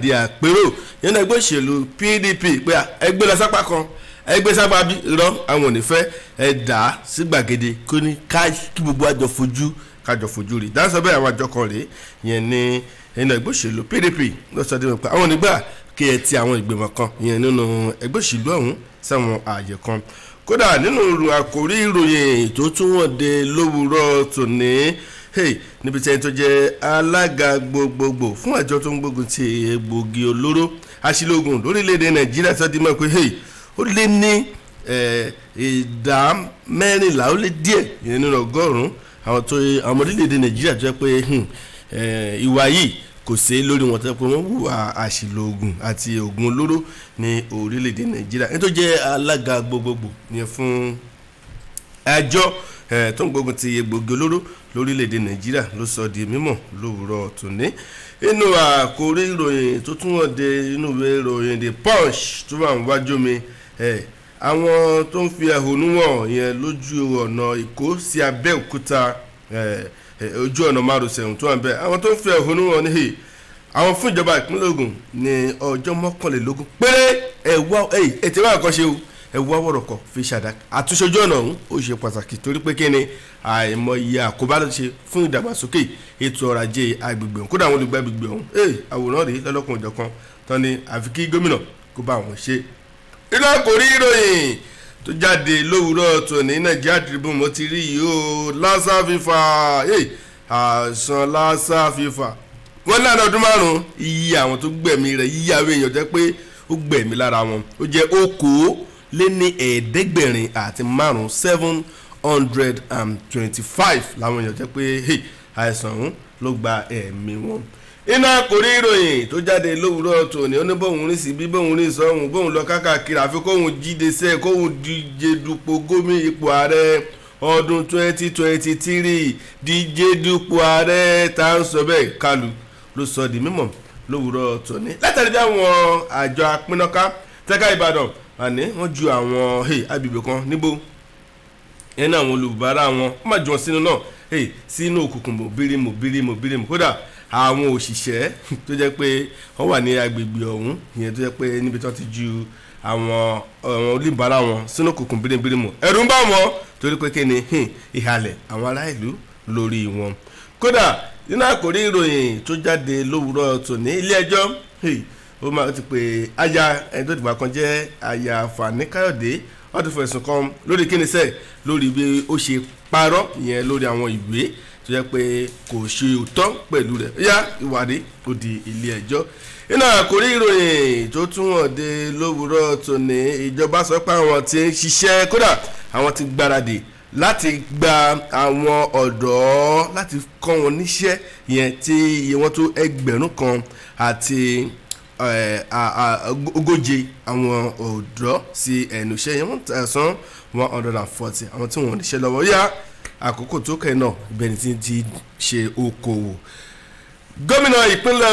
Di àpérò nínú ẹgbẹ́ òṣèlú PDP pé ẹgbẹ́ lọ sápá kan, ẹgbẹ́ sápá bí irọ́, àwọn ò ní fẹ́ ẹ dà á sí gbàgede kó ní ká kí gbogbo àjọ fojú kájọ fojú rí dáńsọ bẹ́ẹ̀. Àwọn àjọ kan rèé yẹn ní nínú ẹgbẹ́ òṣèlú PDP lọ́sọ̀ọ́ dé pé àwọn onígbà kí ẹ ti àwọn ìgbìmọ̀ kan yẹn nínú ẹgbẹ́ òṣèlú ọ̀hún sáwọn ààyè kan. Kódà nínú àkórí ìròyìn tó tún wọ́n dé lówùúrọ̀ tòní, níbi tí ẹni tó jẹ́ alága gbogbogbò fún àjọ tó ń gbógun ti egbògi olóró aṣílógún lórílẹ̀‐èdè Nàìjíríà sọ di mọ́ pé ó lé ní 14% ó lé díẹ̀ nínú ọgọ́rùn-ún àwọn tó àwọn orílẹ̀‐èdè Nàìjíríà tó jẹ́ pé ìwà yìí kò sí lórí wọn, tó jẹ́ pé wọ́n hùwà àṣìlò oògùn àti oògùn olóró ní orílẹ̀‐èdè Nàìjíríà. Ẹni tó jẹ́ alága gbogbogbò yẹn fún àjọ tó ń gbógun ti egbògi olóró lórílẹ̀‐èdè Nàìjíríà ló sọ di mímọ̀ lówùúrọ̀ tòní. Inú àkórí ìròyìn tó tún wọ́n de inú ìwé ìròyìn The Punch tó wà níwájú mi, àwọn tó ń fi ẹ̀hónú hàn yẹn lójú ọ̀nà Èkó sí Abẹ́òkúta, ojú ọ̀nà márosẹ̀ ọ̀hún tó wà níbẹ̀, àwọn tó ń fi ẹ̀hónú hàn ní àwọn fún ìjọba ìpínlẹ̀ Ògùn ní ọjọ́ 21 péré. Ẹ̀ wá ẹ̀ tí wọ́n àkọ́ṣe o, ẹ wá wọ̀rọ̀kọ̀ fi ṣàdá àtúnṣe ojú ọ̀nà ọ̀hún. Ó ṣe pàtàkì torí pé kíni àìmọye àkóbá ló ṣe fún ìdàgbàsókè ètò ọrọ̀ ajé agbègbè ọ̀hún. Kódà àwọn olùgbé agbègbè ọ̀hún, àwòrán rèé lọ́lọ́kùn òjọ̀kan tán ni àfi kí gómìnà kó bá wọn ṣe. Inú àkòrí ìròyìn tó jáde lówùúrọ̀ tòní, Nigeria Tribune, mo ti rí yìí o. Lassa fever, àìsàn Lassa fever, wọ́n lánàá ọdún 5, iye àwọn tó gbẹ̀mí rẹ̀, iye àwọn èèyàn jẹ́ pé ó gbẹ̀mí lára wọn, ó jẹ́ 785, 725 làwọn èèyàn jẹ́ pé àìsàn ọ̀hún ló gba ẹ̀mí wọn. Iná kò rí ìròyìn tó jáde lówùúrọ̀ tòní. Ó ní bóun rí sí bí bóun rí sọ́hun, bóun lọ kákàkiri, àfi kóun jíde sẹ́ kóun díje dupò gómìn ipò ààrẹ ọdún 2023, díje dupò ààrẹ. Tá à ń sọ bẹ́ẹ̀, Kálù ló sọ di mímọ̀ lówùúrọ̀ tòní. Látàrí bí àwọn àjọ apínnáká tẹ́ka Ìbàdàn àní wọ́n ju àwọn agbègbè kan níbo ẹni àwọn olùbárà wọn, wọ́n máa jù wọn sínú náà sínú òkùnkùn mòbírímù bírímù bírímù. Kódà àwọn òṣìṣẹ́ tó jẹ́ pé wọ́n wà ní agbègbè ọ̀hún ìyẹn tó jẹ́ pé níbi tí wọ́n ti ju àwọn oníbàárà wọn sínú òkùnkùn bírímù, ẹ̀rù ń bà wọ́n torí pé kí ni ìhàlẹ̀ àwọn ará ìlú lórí wọn. Kódà nínú àkórí ìròyìn tó jáde lówùúrọ̀ tòní, ilé ẹjọ́ ó máa ti pè aya ẹni tó dìgbà kan jẹ́ aya Fani Káyọ̀dé, wọ́n ti fẹ̀sùn kan lórí kíni sẹ́ẹ̀, lórí bí ó ṣe parọ́ ìyẹn lórí àwọn ìwé tó jẹ́ pé kò ṣe òótọ́ pẹ̀lú rẹ̀. Yá ìwádìí ó di ilé ẹjọ́. Nínú àkórí ìròyìn tó tún wọ̀n dé lówùúrọ̀ tòní, ìjọba sọ pé àwọn ti ń ṣiṣẹ́, kódà àwọn ti gbáradì láti gba àwọn ọ̀dọ́ láti kọ́ wọn níṣẹ́ yẹn tí iye wọn tó 1,040 àwọn ọ̀dọ́ sí ẹnu iṣẹ́ yẹn, 1,140 àwọn tí wọ́n níṣẹ́ lọ́wọ́. Yá àkókò tó kẹ́ náà ibẹ̀ ni ti ṣe okòwò. Gómìnà ìpínlẹ̀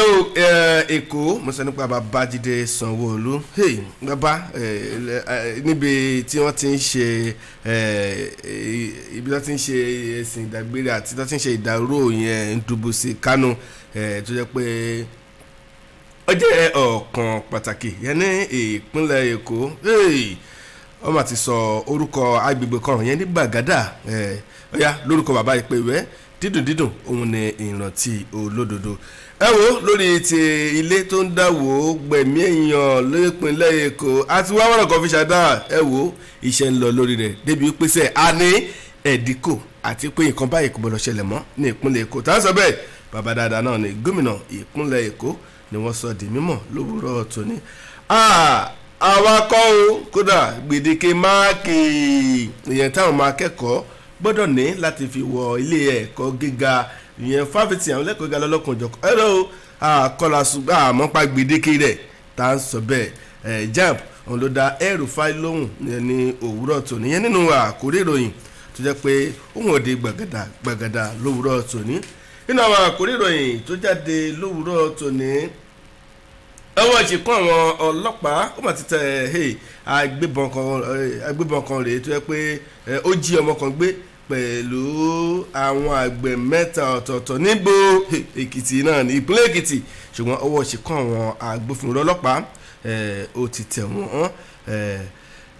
Èkó, mo sọ nípa Babájídé Sanwó-Olú, bàbá, níbi tí wọ́n ti ń ṣe ibi tí wọ́n ti ń ṣe ẹ̀sìn ìdágbére àti tí wọ́n ti ń ṣe ìdárò yẹn Ndubuisi Kanu, tó jẹ́ pé ó jẹ́ ọ̀kan pàtàkì yẹn ní ìpínlẹ̀ Èkó, wọ́n máa ti sọ orúkọ agbègbè kan yẹn ní Gbàgádà ọ̀yá lórúkọ bàbá ìpè ìwẹ́. Dídùn dídùn òun ni ìrántí olódodo. Ẹ wo lórí ti ilé tó ń dáwò gbẹ̀mí èèyàn lópinlẹ̀ Èkó àti wá wọ́n kan fi ṣàdá. Ẹ wo iṣẹ́ ń lọ lórí rẹ̀ débi pèsè a ní ẹ̀dínkù àti pé nǹkan báyìí kò gbọdọ̀ ṣẹlẹ̀ mọ́ ní ìpínlẹ̀ Èkó. Tá a sọ bẹ́ẹ̀, bàbá dáadáa náà ni gómìnà ìpínlẹ̀ Èkó ni wọ́n sọ di mímọ̀ lówùúrọ̀ tòní. Àwa kọ́ o. Kódà gbèdéke máàkì ìyẹn táwọn ọmọ akẹ́kọ̀ọ́ gbọ́dọ̀ ní láti fi wọ ilé ẹ̀kọ́ gíga ìyẹn fáfitì, àwọn ẹlẹ́kọ̀ọ́ gíga lọ́lọ́kan òjọ̀kan ẹ̀rọ àkọlà, ṣùgbọ́n àmọ́ pa gbèdéke rẹ̀. Tá à ń sọ bẹ́ẹ̀, JAMB òun ló dá El-Rufai lóhùn ní òwúrọ̀ tòní yẹn nínú àkórí ìròyìn tó jẹ́ pé òun òde gbàgàdà gbàgàdà lówùúrọ̀ tòní. Nínú àwọn àkórí ìròyìn tó jáde lówùúrọ̀ tòní, ọwọ́ ìṣìkún àwọn ọlọ́pàá ó mà ti tẹ agbébọn kan rèé tó yẹ pé ó jí ọmọ kan gbé. Pẹ̀lú àwọn àgbẹ̀ mẹ́ta ọ̀tọ̀ọ̀tọ̀ níbo Èkìtì náà ní ìpínlẹ̀ Èkìtì, ṣùgbọ́n ọwọ́ ṣìkún àwọn agbófinró ọlọ́pàá ó ti tẹ̀ wọ́n.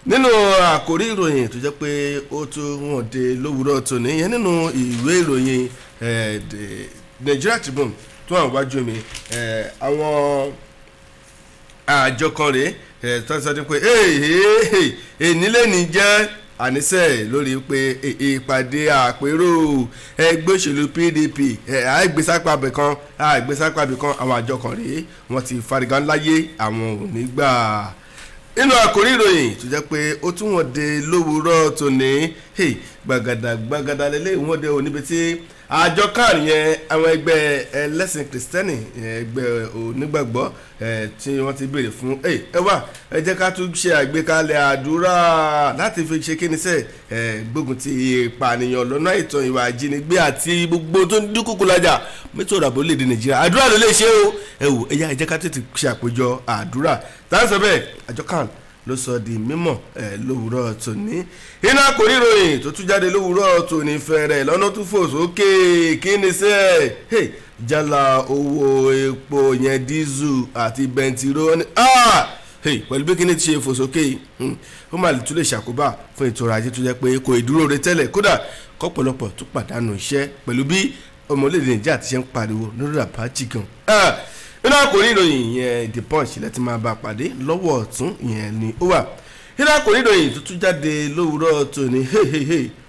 Nínú àkórí ìròyìn tó jẹ́ pé ó tún wọ́n dé lówùúrọ̀ tòní yẹn nínú ìwé ìròyìn Nigeria Tribune tó wà wájú mi, àwọn àjọ kan rèé tó ń sọ pé ènìlẹ́ni jẹ́ àníṣe lórí pé ìpàdé àpérò ẹgbẹ́ òṣèlú PDP àìgbésápàbẹ̀ kan àìgbésápàbẹ̀ kan. Àwọn àjọ kan rèé, wọ́n ti farigan láyé, àwọn ò ní gbà. Nínú àkórí ìròyìn tó jẹ́ pé ó tún wọ́n dé lówùúrọ̀ tòní, gbàgàdà gbàgàdà lélẹ́ ìwọ́n dé o, níbi tí àjọ kan yẹn, àwọn ẹgbẹ́ ẹlẹ́sìn Kìrìsìtẹ́nì, ẹgbẹ́ onígbàgbọ́, tí wọ́n ti béèrè fún ẹ wá, ẹ jẹ́ ká tún ṣe àgbékalẹ̀ àdúrà láti fi ṣe kíni sẹ́ gbógun ti ìpànìyàn lọ́nà ìtàn, ìwà ìjínigbé àti gbogbo tó ń dúnkùkù lájà mẹ́tò ìràbọ̀ lédè Nàìjíríà. Àdúrà ló lè ṣe o. Ẹ wò, ẹ yá, ẹ jẹ́ ká tètè ṣe àpéjọ àdúrà táwọn sọ bẹ́ẹ̀. Àjọ kan ló sọ di mímọ̀ ẹ lówùúrọ̀ tòní. Iná kò rí ìròyìn tó tún jáde lówùúrọ̀ tòní fẹ̀rẹ̀ lọ́nà tó fò sókè kí ni sẹ́ jálá owó epo yẹn, dísù àti bẹntiró ní pẹ̀lú bí kíní ti ṣe fò sókè, ó máa tún lè ṣàkóbá fún ètò ọrọ̀ ajé tó jẹ́ pé kò ìdúró re tẹ́lẹ̀, kódà kọ́pọ̀lọpọ̀ tún pàdánù iṣẹ́ pẹ̀lú bí ọmọ orílẹ̀-èdè Nàìjíríà ti ṣe ń pariwo lórí àbájì gan. Nínú àkòrí ìròyìn yẹn, The Punch lẹ́tí máa bá pàdé lọ́wọ́ ọ̀tún yẹn ni ó wà. Nínú àkòrí ìròyìn tuntun jáde lówùúrọ̀ tòní,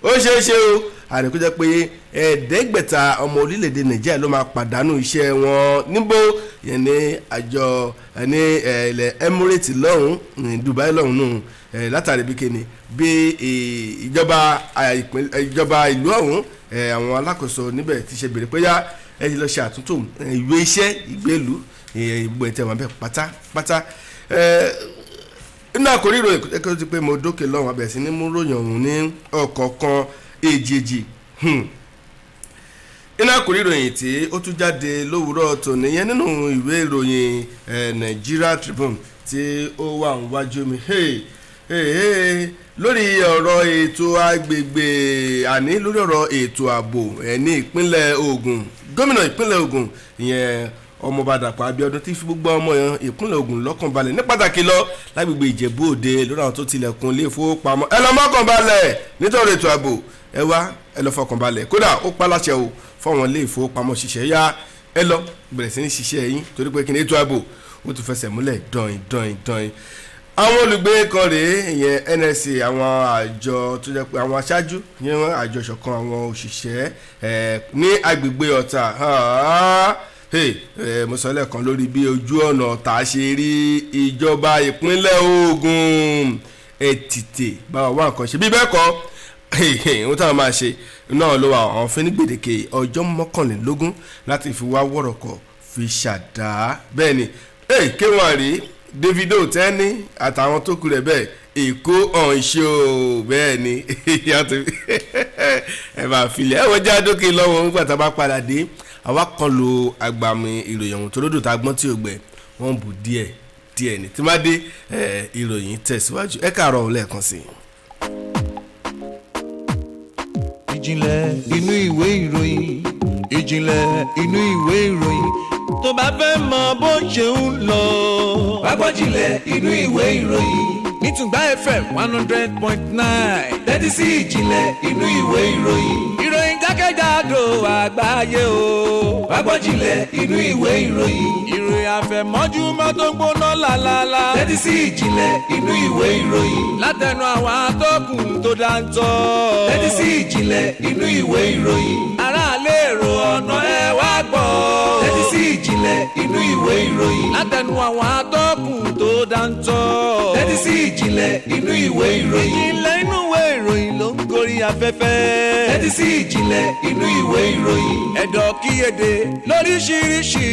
ó ṣeé ṣe o àrèkó jẹ́ pé 500 ọmọ orílẹ̀-èdè Nàìjíríà ló máa pàdánù iṣẹ́ wọn níbo yẹn ní àjọ ní ilẹ̀ Emirates lọ́hùn, ní Dubai lọ́hùn nù, látàrí bí kíni bí ìjọba ìlú ọ̀hún, àwọn alákòóso níbẹ̀ ti ṣe béèrè pé yá, ẹ ti lọ ṣe àtúntò ìwé iṣẹ́ ìgbélú gbogbo ẹ̀ tẹ̀ wọ́n bẹ́ẹ̀ pátápátá. Nínú àkórí ìròyìn kó ti pé mo dókè lọ́hùn abẹ̀ sí ní mú ròyìn ọ̀hún ní ọ̀kọ̀ọ̀kan èjèèjì. Nínú àkórí ìròyìn tí ó tún jáde lówùúrọ̀ tòní yẹn nínú ìwé ìròyìn Nigeria Tribune tí ó wà níwájú mi, lórí ọ̀rọ̀ ètò agbègbè, àní lórí ọ̀rọ̀ ètò ààbò ní ìpínlẹ̀ Ògùn, gómìnà ìpínlẹ̀ Ògùn ìyẹn Ọmọọba Dàpọ̀ Abíọ́dún tí fi gbogbo ọmọ yẹn ìpínlẹ̀ Ògùn lọ́kàn balẹ̀, ní pàtàkì lọ lágbègbè Ìjẹ̀bú Òde, lórí àwọn tó tilẹ̀kùn ilé ìfowópamọ́. Ẹ lọ mọ́kàn balẹ̀ nítorí ètò ààbò, ẹ wá, ẹ lọ fọkàn balẹ̀. Kódà ó pa láṣẹ o fọwọn ilé ìfowópamọ́ ṣiṣẹ́ yá, ẹ lọ bẹ̀rẹ̀ sí ní ṣiṣẹ́ yín, torí pé kí ni, ètò ààbò ó ti fẹsẹ̀ múlẹ̀ dọ̀yìn dọ̀yìn dọ̀yìn. Àwọn olùgbé kan rèé, ìyẹn NSC, àwọn àjọ tó jẹ́ pé àwọn aṣáájú yẹn, wọn àjọ ìṣọ̀kan àwọn òṣìṣẹ́ ní agbègbè Ọ̀tà. Mo sọ lẹ́ẹ̀kan lórí bí ojú ọ̀nà Ọ̀tà ṣe rí. Ìjọba ìpínlẹ̀ Ògùn, ẹ tètè bá wa wá nǹkan ṣe, bí bẹ́ẹ̀ kọ́, ohun táwọn máa ṣe náà ló wà. Àwọn fún ní gbèdéke ọjọ́ 21 láti fi wá wọ̀rọ̀kọ̀ fi ṣàdá. Bẹ́ẹ̀ ni kéwọ́n rí Davido tẹ́ni àtàwọn tó kù rẹ̀ bẹ́ẹ̀ Èkó ọ̀nṣẹ́ o. Bẹ́ẹ̀ ni, ẹ máa filẹ̀ ẹ wọ́n já dókè lọ́wọ́. Nígbà tá a bá padà dé, àwa kan lo agbami ìròyìn ọ̀hún tó lódò tá a gbọ́n tí ò gbẹ, wọ́n bù díẹ̀ díẹ̀ ní tí má dé, ìròyìn tẹ̀síwájú. Ẹ káàárọ̀ lẹ́ẹ̀kan sí i. Ìjìnlẹ̀ inú ìwé ìròyìn, ìjìnlẹ̀ inú ìwé ìròyìn, tó bá fẹ́ mọ bó ṣe ń lọ. Wá gbọ́ jìnlẹ̀ inú ìwé ìròyìn. Ní Tùngbà FM 100.9. Tẹ́tí sí ìjìnlẹ̀ inú ìwé ìròyìn. Ìròyìn jákèjádò àgbáyé o. Wá gbọ́ jìnlẹ̀ inú ìwé ìròyìn. Ìròyìn àfẹ̀mọ́júmọ́ tó ń gbóná lálálá. Tẹ́tí sí ìjìnlẹ̀ inú ìwé ìròyìn. Látẹnu àwọn atọ́kùn tó dáńtọ́. Tẹ́tí sí ìjìnlẹ̀ inú ìwé ìròyìn. Aráàlú, èrò ọ̀nà, ẹ wá gbọ́. Tẹ́tí sí ìjìnlẹ̀ inú ìwé ìròyìn. Látẹnu àwọn atọ́kùn tó dáńtọ́. Tẹ́tí sí ìjìnlẹ̀ inú ìwé ìròyìn. Ìjìnlẹ̀ inú ìwé ìròyìn ló ń gorí afẹ́fẹ́. Tẹ́tí sí ìjìnlẹ̀ inú ìwé ìròyìn. Ẹ̀dọ̀ kíyèdè lóríṣiríṣi.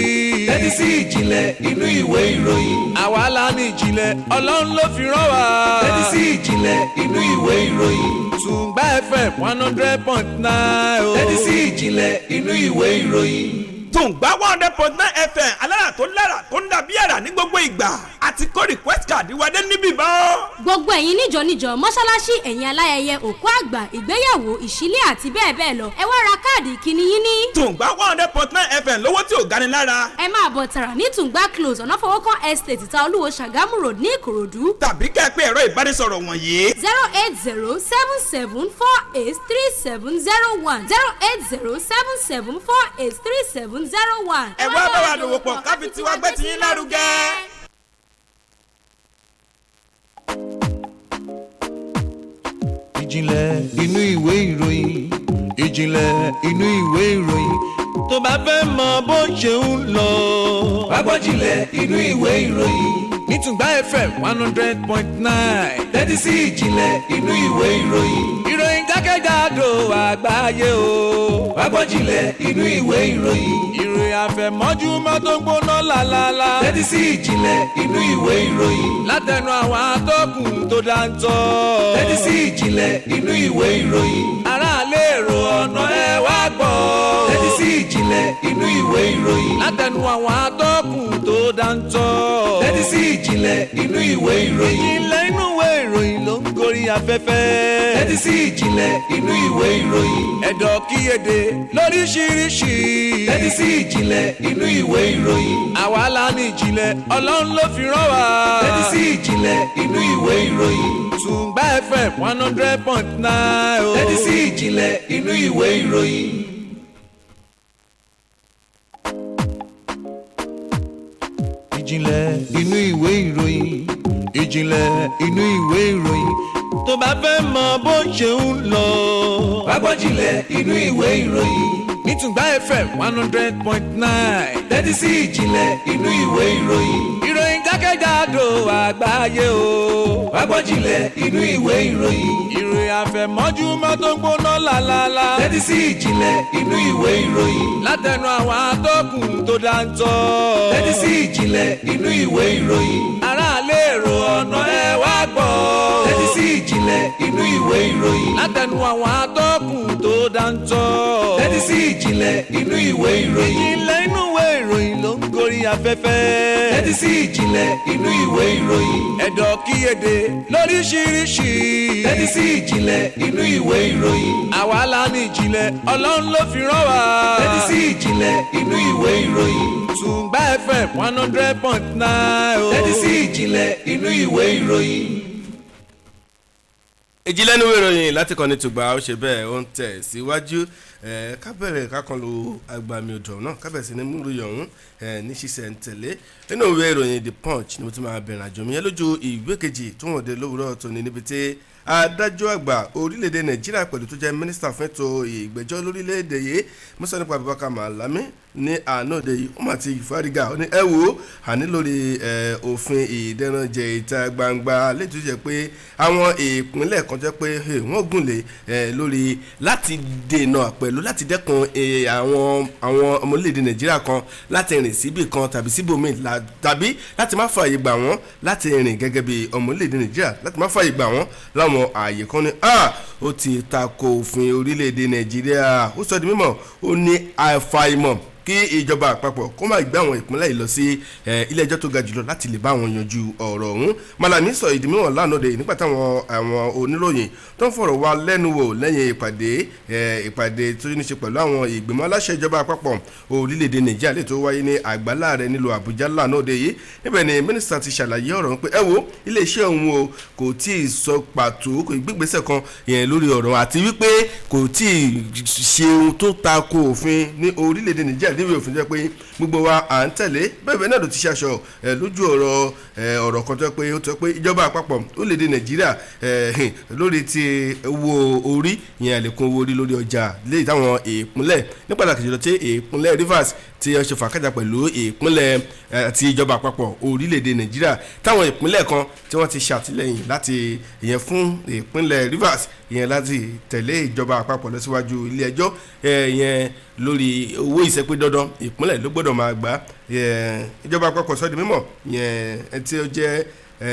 Tẹ́tí sí ìjìnlẹ̀ inú ìwé ìròyìn. Àwa la ní ìjìnlẹ̀, Ọlọ́run ló fi rán wa. Tẹ́tí sí ìjìnlẹ̀ inú ìwé ìròyìn. Tùngbà FM 100.9 o. Tẹ́tí sí ìjìnlẹ̀ inú ìwé ìròyìn. Tùngbà 100.9 FM, alára tó lára tó ń dàbí àrà ní gbogbo ìgbà. Àti Àti kó request card wa dé níbí bá. Gbogbo ẹ̀yin níjọ níjọ, mọ́ṣáláṣí, ẹ̀yin aláyẹyẹ, òkú àgbà, ìgbéyàwó, ìṣílẹ̀ àti bẹ́ẹ̀ bẹ́ẹ̀ lọ, ẹ wá ra káàdì ìkíni yín ní Tùǹgbà 100.9 FM lówó tí ò gani lára. Ẹ máa bọ̀ tààrà ní Tùǹgbà Close, Ọ̀nàfọwọ́kàn Estate, Ìta Olúwo, Ṣàgámù Road ní Ìkòròdú. Tàbí kẹ́ ẹ pé ẹ̀rọ ìbánisọ̀rọ̀ wọ̀nyí: 08077483701, 08077483701. Ẹ wá bá wa dòwò pọ̀, ká fi tiwa gbé tiyín lárugẹ. Ìjìnlẹ̀ inú ìwé ìròyìn, ìjìnlẹ̀ inú ìwé ìròyìn, tó bá fẹ́ mọ bó ṣe ń lọ. Wá gbọ́ jìnlẹ̀ inú ìwé ìròyìn. Ní Tùngbà FM 100.9. Tẹ́tí sí ìjìnlẹ̀ inú ìwé ìròyìn. Ìròyìn jákèjádò àgbáyé o. Wá gbọ́ jìnlẹ̀ inú ìwé ìròyìn. Ìròyìn àfẹ̀mọ́júmọ́ tó ń gbóná lálálá. Tẹ́tí sí ìjìnlẹ̀ inú ìwé ìròyìn. Látẹnu àwọn atọ́kùn tó dáńtọ́. Tẹ́tí sí ìjìnlẹ̀ inú ìwé ìròyìn. Aráàlú, èrò ọ̀nà, ẹ wá gbọ́. Tẹ́tí sí ìjìnlẹ̀ inú ìwé ìròyìn. Látẹnu àwọn atọ́kùn tó dáńtọ́. Tẹ́tí sí ìjìnlẹ̀ inú ìwé ìròyìn. Ìjìnlẹ̀ inú ìwé ìròyìn ló ń gorí afẹ́fẹ́. Tẹ́tí sí ìjìnlẹ̀ inú ìwé ìròyìn. Ẹ̀dọ̀ kíyèdè lóríṣiríṣi. Tẹ́tí sí ìjìnlẹ̀ inú ìwé ìròyìn. Àwa la ní ìjìnlẹ̀, Ọlọ́run ló fi rán wa. Tẹ́tí sí ìjìnlẹ̀ inú ìwé ìròyìn. Tùngbà FM 100.9 o. Tẹ́tí sí ìjìnlẹ̀ inú ìwé ìròyìn. Ìjìnlẹ̀ inú ìwé ìròyìn, ìjìnlẹ̀ inú ìwé ìròyìn, tó bá fẹ́ mọ bó ṣe ń lọ. Wá gbọ́ jìnlẹ̀ inú ìwé ìròyìn. Ní Tùngbà FM 100.9. Tẹ́tí sí ìjìnlẹ̀ inú ìwé ìròyìn. Ìròyìn jákèjádò àgbáyé o. Wá gbọ́ jìnlẹ̀ inú ìwé ìròyìn. Ìròyìn àfẹ̀mọ́júmọ́ tó ń gbóná lálálá. Tẹ́tí sí ìjìnlẹ̀ inú ìwé ìròyìn. Látẹnu àwọn atọ́kùn tó dáńtọ́. Tẹ́tí sí ìjìnlẹ̀ inú ìwé ìròyìn. Aráàlú, èrò ọ̀nà, ẹ wá gbọ́. Tẹ́tí sí ìjìnlẹ̀ inú ìwé ìròyìn. Látẹnu àwọn atọ́kùn tó dáńtọ́. Tẹ́tí sí ìjìnlẹ̀ inú ìwé ìròyìn. Ìjìnlẹ̀ inú ìwé ìròyìn ló ń gorí afẹ́fẹ́. Tẹ́tí sí ìjìnlẹ̀ inú ìwé ìròyìn. Ẹ̀dọ̀ kíyèdè lóríṣiríṣi. Tẹ́tí sí ìjìnlẹ̀ inú ìwé ìròyìn. Àwa la ní ìjìnlẹ̀, Ọlọ́run ló fi rán wa. Tẹ́tí sí ìjìnlẹ̀ inú ìwé ìròyìn. Tùngbà FM 100.9 o. Tẹ́tí sí ìjìnlẹ̀ inú ìwé ìròyìn. Ìjìnlẹ̀ nínú ìròyìn láti kọ́ni Tùgbà, ó ṣe bẹ́ẹ̀, ó ń tẹ̀ síwájú. Kábẹ̀rẹ̀ kákan lo agbami odò náà, kábẹ̀rẹ̀ sí ní múlò yọ̀hún ní ṣísẹ̀ ń tẹ̀lé. Nínú ìwé ìròyìn The Punch ni mo ti máa bẹ̀rẹ̀ àjò mi yẹn lójú ìwé kejì tó wọ́n dé lówùúrọ̀ tòní, níbi tí adájọ́ àgbà orílẹ̀-èdè Nàìjíríà pẹ̀lú tó jẹ́ mínísítà fún ètò ìgbẹ́jọ́ lórílẹ̀-èdè yìí, Musa nípa Abubakar Malami, ní àná òde yìí, ó mà ti fárígà. Ó ní ẹ wò ó, àní lórí òfin ìdẹ́ranjẹ ìta gbangba létí tó jẹ́ pé àwọn ìpínlẹ̀ kan jẹ́ pé wọ́n gùn lé lórí láti dènà pẹ̀lú láti dẹ́kun àwọn ọmọ orílẹ̀-èdè Nàìjíríà kan láti rìn síbì kan tàbí síbòmíì, tàbí láti má fààyè gbà wọ́n láti rìn gẹ́gẹ́ bí ọmọ orílẹ̀-èdè Nàìjíríà, láti má fààyè gbà wọ́n láwọn ààyè kan ní ó ti tako òfin orílẹ̀-èdè Nàìjíríà. Ó sọ di mímọ̀, ó ní àfàìmọ̀ kí ìjọba àpapọ̀ kó má gbé àwọn ìpínlẹ̀ yìí lọ sí ilé ẹjọ́ tó ga jùlọ láti lè bá wọn yanjú ọ̀rọ̀ ọ̀hún. Malami sọ ìdí mímọ̀ lánàá de nígbà táwọn àwọn oníròyìn tó ń fọ̀rọ̀ wá lẹ́nu wò lẹ́yìn ìpàdé tó ní ṣe pẹ̀lú àwọn ìgbìmọ̀ aláṣẹ ìjọba àpapọ̀ orílẹ̀-èdè Nàìjíríà lè tó wáyé ní àgbàlá rẹ̀ nílùú Àbújá lánàá de yìí. Níbẹ̀ ni mínísítà ti ṣàlàyé ọ̀rọ̀ pé ẹ wo, iléeṣẹ́ òun o kò tí ì sọ pàtó, kò ì gbégbèsè kan yẹn lórí ọ̀rọ̀, àti wípé kò tí ì ṣe ohun tó tako òfin ní orílẹ̀-èdè Nàìjíríà, níbi òfin jẹ́ pé gbogbo wa à ń tẹ̀lé. Bẹ́ẹ̀ bẹ́ẹ̀ náà ló ti ṣe aṣọ lójú ọ̀rọ̀ kan tó jẹ́ pé ó tọ́ pé ìjọba àpapọ̀ orílẹ̀-èdè Nàìjíríà lórí ti owó orí yẹn, àlékún owó orí lórí ọjà léyìí táwọn ìpínlẹ̀, ní pàtàkì jùlọ tí ìpínlẹ̀ Rivers tí ó ṣe fàákàjà pẹ̀lú ìpínlẹ̀ àti ìjọba àpapọ̀ orílẹ̀-èdè Nàìjíríà, táwọn ìpínlẹ̀ kan tí wọ́n ti ṣàtìlẹ́yìn láti ìyẹn fún ìpínlẹ̀ Rivers ìyẹn láti tẹ̀lé ìjọba àpapọ̀ lọ síwájú ilé ẹjọ́ ìyẹn lórí owó ìṣẹ́pẹ́ dandan ìpínlẹ̀ ló gbọ́dọ̀ máa gbà. Ìjọba àpapọ̀ sọ di mímọ̀ ìyẹn ẹni tí ó jẹ́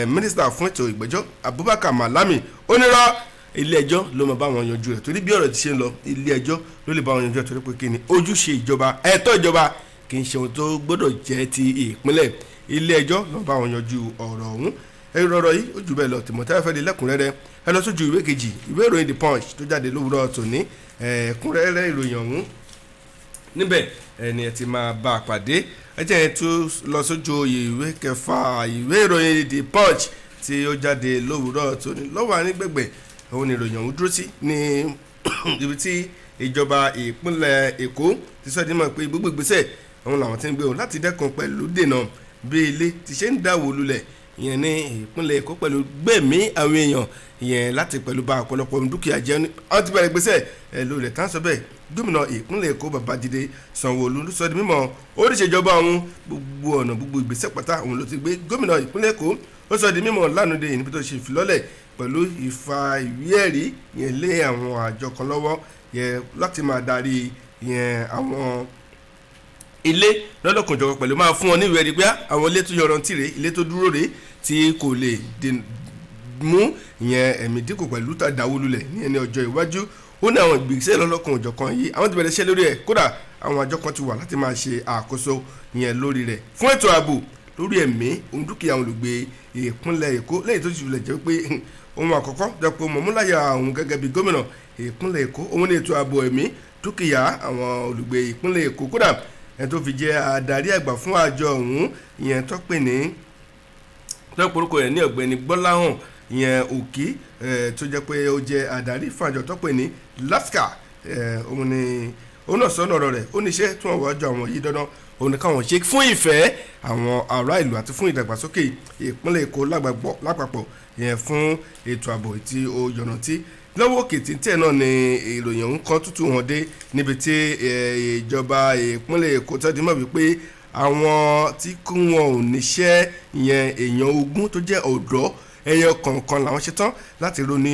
mínísítà fún ètò ìgbẹ́jọ́, Abubakar Malami, ó nírọ́, ilé ẹjọ́ ló máa bá wọn yanjú rẹ̀, torí bí ọ̀rọ̀ ti ṣe ń lọ, ilé ẹjọ́ ló lè bá wọn yanjú rẹ̀, torí pé kí ni ojúṣe ìjọba, ẹ̀tọ́ ìjọba, kì í ṣe ohun tó gbọ́dọ̀ jẹ́ ti ìpínlẹ̀. Ilé ẹjọ́ lọ́ọ́ bá wọn yanjú ọ̀rọ̀ ọ̀hún. Ẹ̀rọ ọ̀rọ̀ yìí ó jù bẹ́ẹ̀ lọ. Tìmọ̀tẹ́ fẹ́ di lẹ́kùnrẹ́rẹ́, ẹ lọ sójú ìwé kejì ìwé ìròyìn The Punch tó jáde lówùúrọ̀ tòní. Ẹ̀kúnrẹ́rẹ́ ìròyìn ọ̀hún níbẹ̀ ẹni ẹ ti máa bá a pàdé. Ẹ jẹ́ ẹ tún lọ sójú ìwé kẹfà ìwé ìròyìn The Punch tí ó jáde lówùúrọ̀ tòní. Lọ́wọ́ ànígbègbè òun ni ìròyìn ọ̀hún dúró sí ní ibi tí ìjọba ìpínlẹ̀ Èkó ti sọ dímọ̀ pé gbogbo ìgbésẹ̀ òun làwọn ti ń gbé òun láti dẹ́kun pẹ̀lú dènà bí ilé ti ṣe ń dáwó lulẹ̀ ìyẹn ní ìpínlẹ̀ Èkó pẹ̀lú gbẹ̀mí àwọn èèyàn, ìyẹn láti pẹ̀lú ba ọ̀pọ̀lọpọ̀ ohun dúkìá jẹ́. Ní wọ́n ti bẹ̀rẹ̀ gbèsè ẹ̀ lórí rẹ̀ tán sọ bẹ́ẹ̀. Gómìnà ìpínlẹ̀ Èkó Babájídé Sanwó-Olú ló sọ di mímọ̀ oríṣèjọba òun gbogbo ọ̀nà, gbogbo ìgbésẹ̀ pátá òun ló ti gbé. Gómìnà ìpínlẹ̀ Èkó ó sọ di mímọ̀ lánàá níbi tó ṣe ìfilọ́lẹ̀ pẹ̀lú ìfa ìwé ẹ̀rí yẹn lé àwọn àjọ kan lọ́wọ́ yẹn láti máa darí yẹn àwọn ilé lọ́lọ́kanjọ̀kan, pẹ̀lú máa fún wọn ní ìwé ẹ̀rí pé àwọn ilé tó yọrantí rèé, ilé tó dúró rèé tí kò lè mú ìyẹn ẹ̀mí dínkù pẹ̀lú tàdáwó lulẹ̀ ní ẹni ọjọ́ iwájú. Ó ní àwọn ìgbésẹ̀ lọ́lọ́kanjọ̀kan yìí, àwọn ti bẹ̀rẹ̀ iṣẹ́ lórí ẹ̀. Kódà àwọn àjọ kan ti wà láti máa ṣe àkóso ìyẹn lórí rẹ̀ fún ètò ààbò lórí ẹ̀mí ohun dúkìá àwọn olùgbé ìpínlẹ̀ Èkó, lẹ́yìn tó ti wulẹ̀ jẹ́ pé ohun àkọ́kọ́ jẹ́ pé mọ̀múláyà òun gẹ́gẹ́ bí gómìnà ìpínlẹ̀ Èkó òun ní ètò ààbò ẹ̀mí dúkìá àwọn olùgbé ìpínlẹ̀ Èkó. Kódà ẹni tó fi jẹ́ adarí àgbà fún àjọ ọ̀hún, ìyẹn tó pè ní tó porúkọ rẹ̀ ní Ọ̀gbẹ́ni Gbọ́láhàn ìyẹn Òkì, tó jẹ́ pé ó jẹ́ adarí fún àjọ tó pè ní LASCA, òun ni òun náà sọ́nà ọ̀rọ̀ rẹ̀. Ó ní iṣẹ́ tí wọ́n wọ́n jọ àwọn yìí, dandan òun ni káwọn ṣe fún ìfẹ́ àwọn ará ìlú àti fún ìdàgbàsókè ìpínlẹ̀ Èkó lápapọ̀, ìyẹn fún ètò ààbò tí ó yọ̀nàtí. Lọ́wọ́ òkè tí tẹ̀ náà ni ìròyìn ọ̀hún kan tútù hàn dé níbi tí ìjọba ìpínlẹ̀ Èkó tọ́jú mọ̀ wípé àwọn tí kò wọn ò níṣẹ́, ìyẹn èèyàn 20 tó jẹ́ ọ̀dọ́ ẹyọ kọ̀ọ̀kan, làwọn ṣetán láti ronú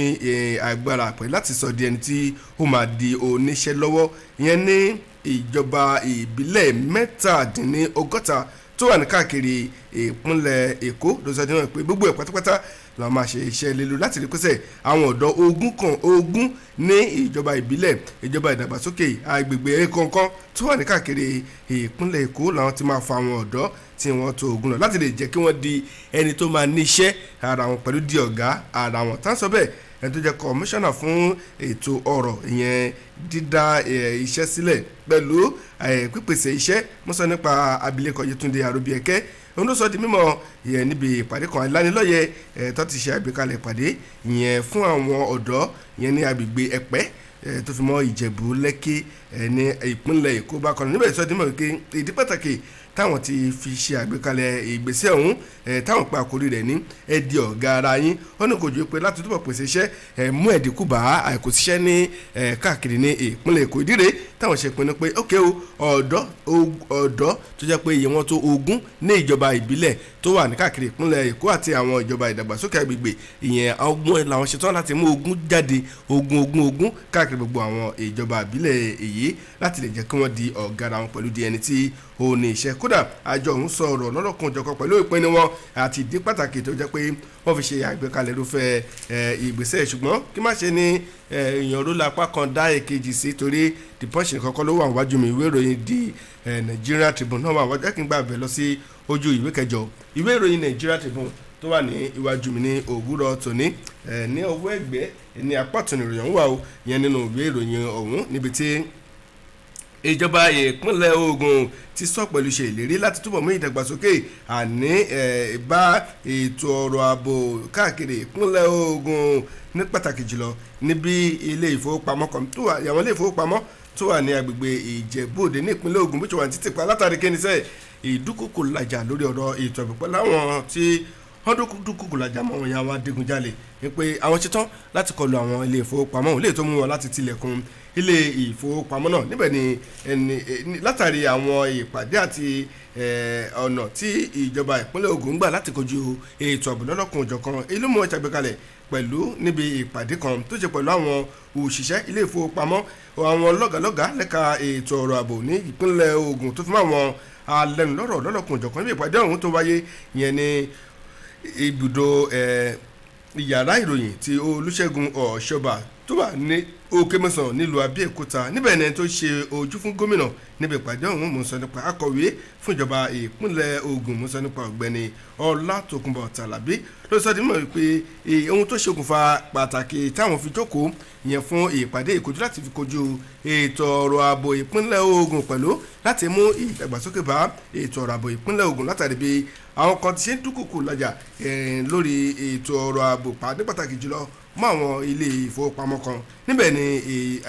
agbára pẹ̀lú láti sọ di ẹni tí ó máa di oníṣẹ́ lọ́wọ́, ìyẹn ní ìjọba ìbílẹ̀ 67 tó wà ní káàkiri ìpínlẹ̀ Èkó. Ló sọ díwọ̀n pé gbogbo ẹ̀ pátápátá làwọn máa ṣe iṣẹ́ lílo láti rí pèsè àwọn ọ̀dọ́ 20 kan 20 ní ìjọba ìbílẹ̀, ìjọba ìdàgbàsókè agbègbè kọ̀ọ̀kan tó wà ní káàkiri ìpínlẹ̀ Èkó làwọn ti máa fa àwọn ọ̀dọ́ tí wọ́n tó 20 lọ láti lè jẹ́ kí wọ́n di ẹni tó máa níṣẹ́ ara wọn pẹ̀lú di ọ̀gá ara wọn. Tá ń sọ bẹ́ẹ̀, ẹni tó jẹ́ kọmíṣánná fún ètò ọrọ̀, ìyẹn dídá iṣẹ́ sílẹ̀ pẹ̀lú pípèsè iṣẹ́, mo sọ nípa abilékọ Yétúndé Àròbíẹ̀kẹ́, òun ló sọ di mímọ̀ ìyẹn níbi ìpàdé kan ìlanilọ́yẹ̀ tó ti ṣe àgbékalẹ̀ ìpàdé ìyẹn fún àwọn ọ̀dọ́ ìyẹn ní agbègbè Ẹ̀pẹ́ tó fi mọ́ Ìjẹ̀bú Lẹ́kì ní ìpínlẹ̀ Èkó bákan náà. Níbẹ̀ sọ di mímọ̀ pé ìdí pàtàkì táwọn ti fi ṣe àgbékalẹ̀ ìgbésẹ̀ ọ̀hún, táwọn pa àkórí rẹ̀ ní "Ẹ di ọ̀gá ara yín", ó ní kò ju pé láti túbọ̀ pèsè iṣẹ́, mú ẹ̀dínkù bá àìkòsíṣẹ́ ní káàkiri ní ìpínlẹ̀ Èkó. Ìdí rèé táwọn ṣe pinnu pé ókè o, ọ̀dọ́ ọ̀dọ́ tó jẹ́ pé iye wọn tó 20 ní ìjọba ìbílẹ̀ tó wà ní káàkiri ìpínlẹ̀ Èkó àti àwọn ìjọba ìdàgbàsókè agbègbè, ìyẹn 20 làwọn ṣetán láti mú 20 jáde, 20 20 20 káàkiri gbogbo àwọn ìjọba ìbílẹ̀ èyí láti lè jẹ́ kí wọ́n di ọ̀gá ara wọn pẹ̀lú di ẹni tí ó ní iṣẹ́. Kódà àjọ ọ̀hún sọ ọ̀rọ̀ lọ́lọ́kan òjọ̀kan pẹ̀lú ìpinnu wọn àti ìdí pàtàkì tó jẹ́ pé wọ́n fi ṣe àgbékalẹ̀ irúfẹ́ ìgbésẹ̀. Ṣùgbọ́n kí má ṣe ní èèyàn ló lápá kan dá èkejì sí, torí The Punch nìkan kọ́ ló wà wájú mi, ìwé ìròyìn di Nigeria Tribune náà wà wájú ẹ̀. Kí n gbà bẹ̀ lọ sí ojú ìwé kẹjọ ìwé ìròyìn Nigeria Tribune tó wà ní iwájú mi ní òwúrọ̀ tòní. Ní ọwọ́ ẹ̀gbẹ́ ní apá ọ̀tún ìròyìn ọ̀hún wà o, ìyẹn nínú ìwé ìròyìn ọ̀hún níbi tí ìjọba ìpínlẹ̀ Ògùn ti sọ pẹ̀lú ṣe ìlérí láti túbọ̀ mú ìdàgbàsókè àní bá ètò ọrọ̀ ààbò káàkiri ìpínlẹ̀ Ògùn, ní pàtàkì jùlọ níbi ilé ìfowópamọ́ kan tó wà, àwọn ilé ìfowópamọ́ tó wà ní agbègbè Ìjẹ̀bú Òde ní ìpínlẹ̀ Ògùn, bí tí wà ní títì pa látàrí kínísẹ́ ìdúkòkò làjà lórí ọ̀rọ̀ ètò ààbò pẹ̀lú àwọn tí wọ́n dúkòkò làjà mọ́ wọn ya wọn adigunjalè, pé àwọn ṣetán láti kọlu àwọn ilé ìfowópamọ́ òun lè tó mú wọn láti tilẹ̀kùn ilé ìfowópamọ́ náà. Níbẹ̀ ni ẹni látàrí àwọn ìpàdé àti ọ̀nà tí ìjọba ìpínlẹ̀ Ògùn gbà láti kojú ètò ààbò lọ́lọ́kan òjọ̀kan, èyí ló mú wọn ṣàgbékalẹ̀ pẹ̀lú níbi ìpàdé kan tó ṣe pẹ̀lú àwọn òṣìṣẹ́ ilé ìfowópamọ́, àwọn lọ́gàlọ́gà lẹ́ka ètò ọ̀rọ̀ ààbò ní ìpínlẹ̀ Ògùn, tó fi mọ́ àwọn alẹ́nulọ́rọ̀ lọ́lọ́kan òjọ̀kan, níbi ìpàdé ọ̀hún tó wáyé ìyẹn ní ibùdó ìyàrá ìròyìn tí Olúṣẹ́gun Ọ̀ṣọ́bà tó wà ní Òkèmọ̀sán nílùú Abẹ́òkúta. Níbẹ̀ ni ẹni tó ṣe ojú fún gómìnà níbi ìpàdé ọ̀hún, mò ń sọ nípa akọ̀wé fún ìjọba ìpínlẹ̀ Ògùn, mò ń sọ nípa ọ̀gbẹ́ni Ọlátòkunbọ̀ Tàlàbí, ló sọ di mímọ̀ wípé ohun tó ṣokùnfà pàtàkì táwọn fi jókòó ìyẹn fún ìpàdé ìkojú láti fi kojú ètò ọrọ̀ ààbò ìpínlẹ̀ Ògùn pẹ̀lú láti mú ìdàgbàsókè bá ètò ọrọ̀ ààbò ìpínlẹ̀ Ògùn, látàrí bí àwọn kan ti ṣe ń dúnkùkù lájà lórí ètò ọrọ̀ ààbò ní pàtàkì jùlọ mọ́ àwọn ilé ìfowópamọ́ kan. Níbẹ̀ ni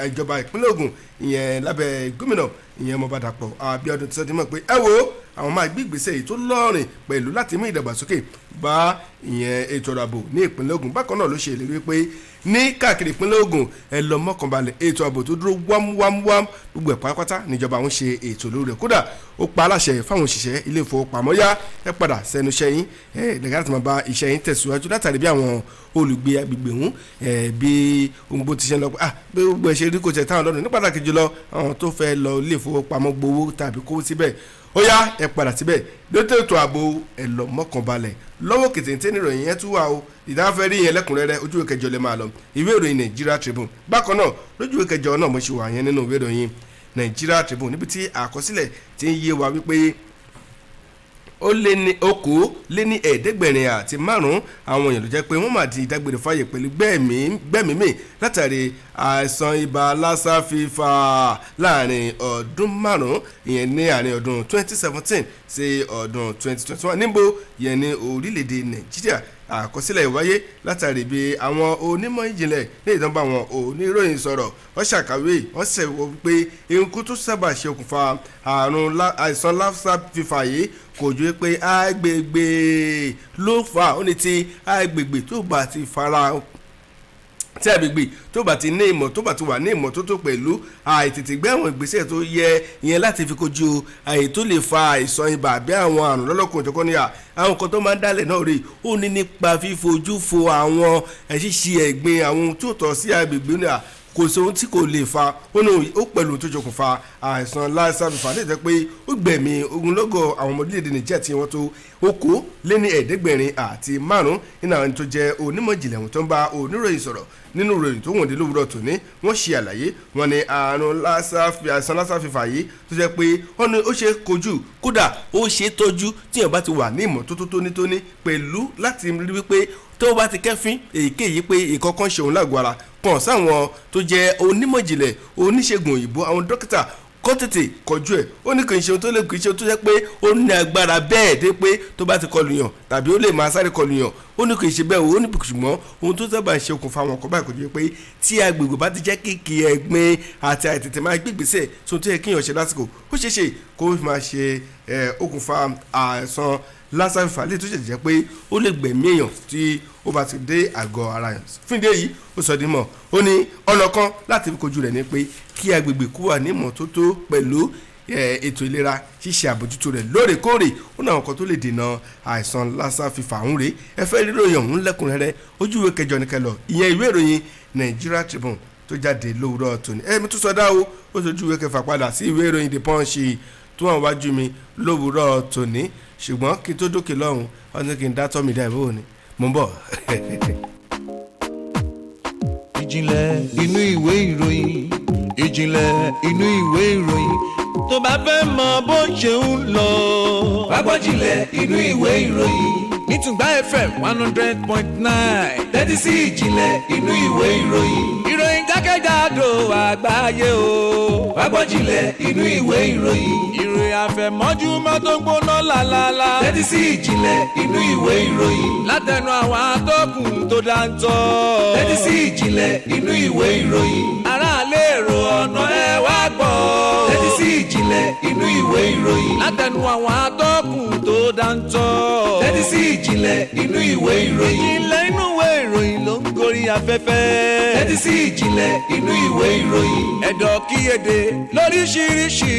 ìjọba ìpínlẹ̀ Ògùn ìyẹn lábẹ́ gómìnà ìyẹn Ọmọọba Dàpọ̀ Abíọ́dún ti sọ di mọ̀ pé ẹ wo, àwọn máa gbé ìgbésẹ̀ yìí tó lọ́rìn pẹ̀lú láti mú ìdàgbàsókè bá ìyẹn ètò ọrọ̀ ààbò ní ìpínlẹ̀ Ògùn. Bákan náà ló ṣe ìlérí pé ní káàkiri ìpínlẹ̀ Ògùn, ẹ lọ mọ́kànbalẹ̀, ètò ààbò tó dúró wámúwámúwám gbogbo ẹ̀ pátápátá níjọba àwọn ṣe ètò lórí rẹ̀. Kódà ó pa aláṣẹ fáwọn òṣìṣẹ́ ilé ìfowópamọ́, yá ẹ padà sẹ́nu iṣẹ́ yín, ẹ lẹ́gàá láti máa bá iṣẹ́ yín tẹ̀síwájú, látàrí bí àwọn olùgbé agbègbè ọ̀hún bí ohun gbogbo ti ṣe ń lọ pé bí gbogbo ẹ̀ ṣe rí kò tẹ̀ táwọn lọ́dún, ní pàtàkì jùlọ àwọn tó fẹ́ lọ ilé ìfowópamọ́ gbowó tàbí kó síbẹ̀, ó yá ẹ padà síbẹ̀ lótó ètò ààbò, ẹ lọ mọ́kànbalẹ̀. Lọ́wọ́ kìtìntì níròyìn yẹn tún wà o. Ìdáfẹ́ rí yẹn lẹ́kùnrẹ́rẹ́, ojú ìwé kẹjọ lè máa lọ, ìwé ìròyìn Nigeria Tribune. Bákan náà lójú ìwé kẹjọ náà mo ṣe wà yẹn nínú ìwé ìròyìn Nigeria Tribune, níbi tí àkọsílẹ̀ ti ń yé wa wípé ó lé ní 785 àwọn èèyàn ló jẹ́ pé wọ́n máa di ìdágbére fáyè pẹ̀lú gbẹ̀mímì látàrí àìsàn ibà lassa fever láàrin ọdún 5, ìyẹn ní àárín ọdún 2017 sí ọdún 2021. Níbo? Yẹn ní orílẹ̀-èdè Nàìjíríà. Àkọsílẹ̀ ìwáyé látàrí bí àwọn onímọ̀ ìjìnlẹ̀ ní ìdánwò àwọn oníròyìn sọ̀rọ̀, wọ́n ṣàkàwé, wọ́n ṣe wọ pé eruku tó sábà ṣe okùnfà àrùn àìsàn lassa fever yìí kò ju pé agbègbè ló fà á. Ó ní ti agbègbè tó bá ti fara tí agbègbè tó bá ti ní ìmọ̀, tó bá ti wà ní ìmọ́tótó pẹ̀lú àìtètè gbé àwọn ìgbésẹ̀ tó yẹ ìyẹn láti fi kojú àyè tó lè fa àìsàn ibà àbí àwọn àrùn lọ́lọ́kùn òjọ̀kan ní àwọn nǹkan tó máa ń dálẹ̀ náà rè. Ó ní nípa fífojú fo àwọn ṣíṣe ẹ̀gbin, àwọn ohun tó tọ́ sí agbègbè ní kò sí ohun tí kò lè fa. Ó ní ó pẹ̀lú tó ṣokùnfà àìsàn lassa fever lè jẹ́ pé ó gbẹ̀mí ogunlọ́gọ̀ àwọn ọmọ orílẹ̀-èdè Nàìjíríà tí wọ́n tó 785. Nínú àwọn tó jẹ́ onímọ̀ ìjìnlẹ̀ ọ̀hún tó ń bá oníròyìn sọ̀rọ̀ nínú ìròyìn tó wọ̀n dé lówùrọ̀ tòní, wọ́n ṣe àlàyé wọn ní àrùn àìsàn lassa fever yìí tó jẹ́ pé wọ́n ní ó ṣe kojú, kódà ó ṣe tọ́jú tí èèyàn bá ti wà ní ìmọ́tótó tónítóní pẹ̀lú láti rí wípé tó bá ti kẹ́fín èyíkéyìí pé ìkọ̀kan ṣe òun lágọ̀ọ́ ara, kàn sáwọn tó jẹ́ onímọ̀ ìjìnlẹ̀ oníṣègùn òyìnbó, àwọn dókítà, kó tètè kọjú ẹ̀. Ó ní kì í ṣe ohun tó lè, kì í ṣe ohun tó jẹ́ pé ó ní agbára bẹ́ẹ̀ dé pé tó bá ti kọlù yàn tàbí ó lè máa sáré kọlù yàn. Ó ní kì í ṣe bẹ́ẹ̀. Ó ní ṣùgbọ́n ohun tó sábà ṣe okùnfà àwọn ọkọ̀ báyìí kò jẹ́ pé tí agbègbè bá ti jẹ́ kìkì ẹ̀gbin àti àìtètè máa gbégbèsè tó tó yẹ kíyàn ṣe lásìkò, ó ṣeé ṣe kó máa ṣe okùnfà àìsàn lassa fever lè tó ṣe jẹ́ pé ó lè gbẹ̀mí èèyàn tí ó bá ti dé àgọ́ ara yàn. Fún ìdí èyí, ó sọ di mọ̀, ó ní ọ̀nà kan láti fi kojú rẹ̀ ni pé kí agbègbè kó wà ní ìmọ́tótó pẹ̀lú ètò ìlera ṣíṣe àbójútó rẹ̀ lóòrèkóòrè. Ó náà kan tó lè dènà àìsàn lassa fever ọ̀hún rèé. Ẹ fẹ́ ríròyìn ọ̀hún lẹ́kùnrẹ́rẹ́, ojú ìwé kẹjọ ní kẹlọ, ìyẹn ìwé ìròyìn Nigeria Tribune tó jáde lówùúrọ̀ tòní. Ẹ mi tún sọdá o, ó sojú ìwé kẹfà padà sí ìwé ìròyìn The Punch tó wà wájú mi lówùúrọ̀ tòní, ṣùgbọ́n kí n tó dókè lọ́hùn, wọ́n ní kí n dá tọ́ mi dá ìbò ni mò ń bọ̀. Ìjìnlẹ̀ inú ìwé ìròyìn, ìjìnlẹ̀ inú ìwé ìròyìn, tó bá fẹ́ mọ bó ṣe ń lọ. Wá gbọ́jìnlẹ̀ inú ìwé ìròyìn. Nítùgbà FM 100.9. Tẹ́tí sí ìjìnlẹ̀ inú ìwé ìròyìn. Ìròyìn jákèjádò àgbáyé o. Wá gbọ́jìnlẹ̀ inú ìwé ìròyìn. Ìròyìn àfẹ̀mọ́júmọ́ tó ń gbóná lálálá. Tẹ́tí sí ìjìnlẹ̀ inú ìwé ìròyìn. Látẹnu àwọn atọ́kùn tó dáńtọ́. Tẹ́tí sí ìjìnlẹ̀ inú ìwé ìròyìn. Aráàlú, èrò ọ̀nà, ẹ wá gbọ́. Tẹ́tí sí ìjìnlẹ̀ inú ìwé ìròyìn. Látẹnu àwọn atọ́kùn tó dáńtọ́. Tẹ́tí sí ìjìnlẹ̀ inú ìwé ìròyìn. Ìjìnlẹ̀ inú ìwé ìròyìn ló ń gorí afẹ́fẹ́. Tẹ́tí sí ìjìnlẹ̀ inú ìwé ìròyìn. Ẹ̀dọ̀ kíyèdè lóríṣiríṣi.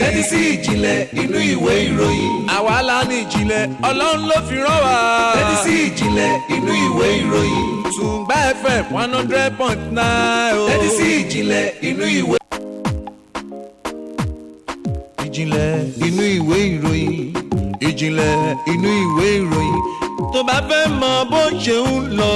Tẹ́tí sí ìjìnlẹ̀ inú ìwé ìròyìn. Àwa la ní ìjìnlẹ̀, Ọlọ́run ló fi rán wa. Tẹ́tí sí ìjìnlẹ̀ inú ìwé ìròyìn. Tùǹgbà FM 100.9 o. Tẹ́tí sí ìjìnlẹ̀ inú ìwé. Ìjìnlẹ̀ inú ìwé ìròyìn, ìjìnlẹ̀ inú ìwé ìròyìn, tó bá fẹ́ mọ bó ṣe ń lọ.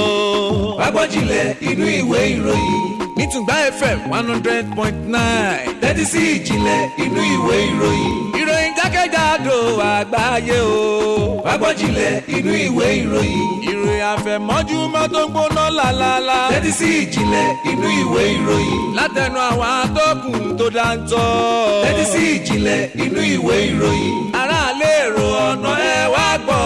Wá gbọ́jìnlẹ̀ inú ìwé ìròyìn. Ní Tùngbà FM 100.9. Tẹ́tí sí ìjìnlẹ̀ inú ìwé ìròyìn. Ìròyìn jákèjádò àgbáyé o. Wá gbọ́ jìnlẹ̀ inú ìwé ìròyìn. Ìròyìn àfẹ̀mọ́júmọ́ tó ń gbóná lálálá. Tẹ́tí sí ìjìnlẹ̀ inú ìwé ìròyìn. Látẹnu àwọn atọ́kùn tó dáńtọ́. Tẹ́tí sí ìjìnlẹ̀ inú ìwé ìròyìn. Aráàlú èrò ọ̀nà ẹ wá gbọ́.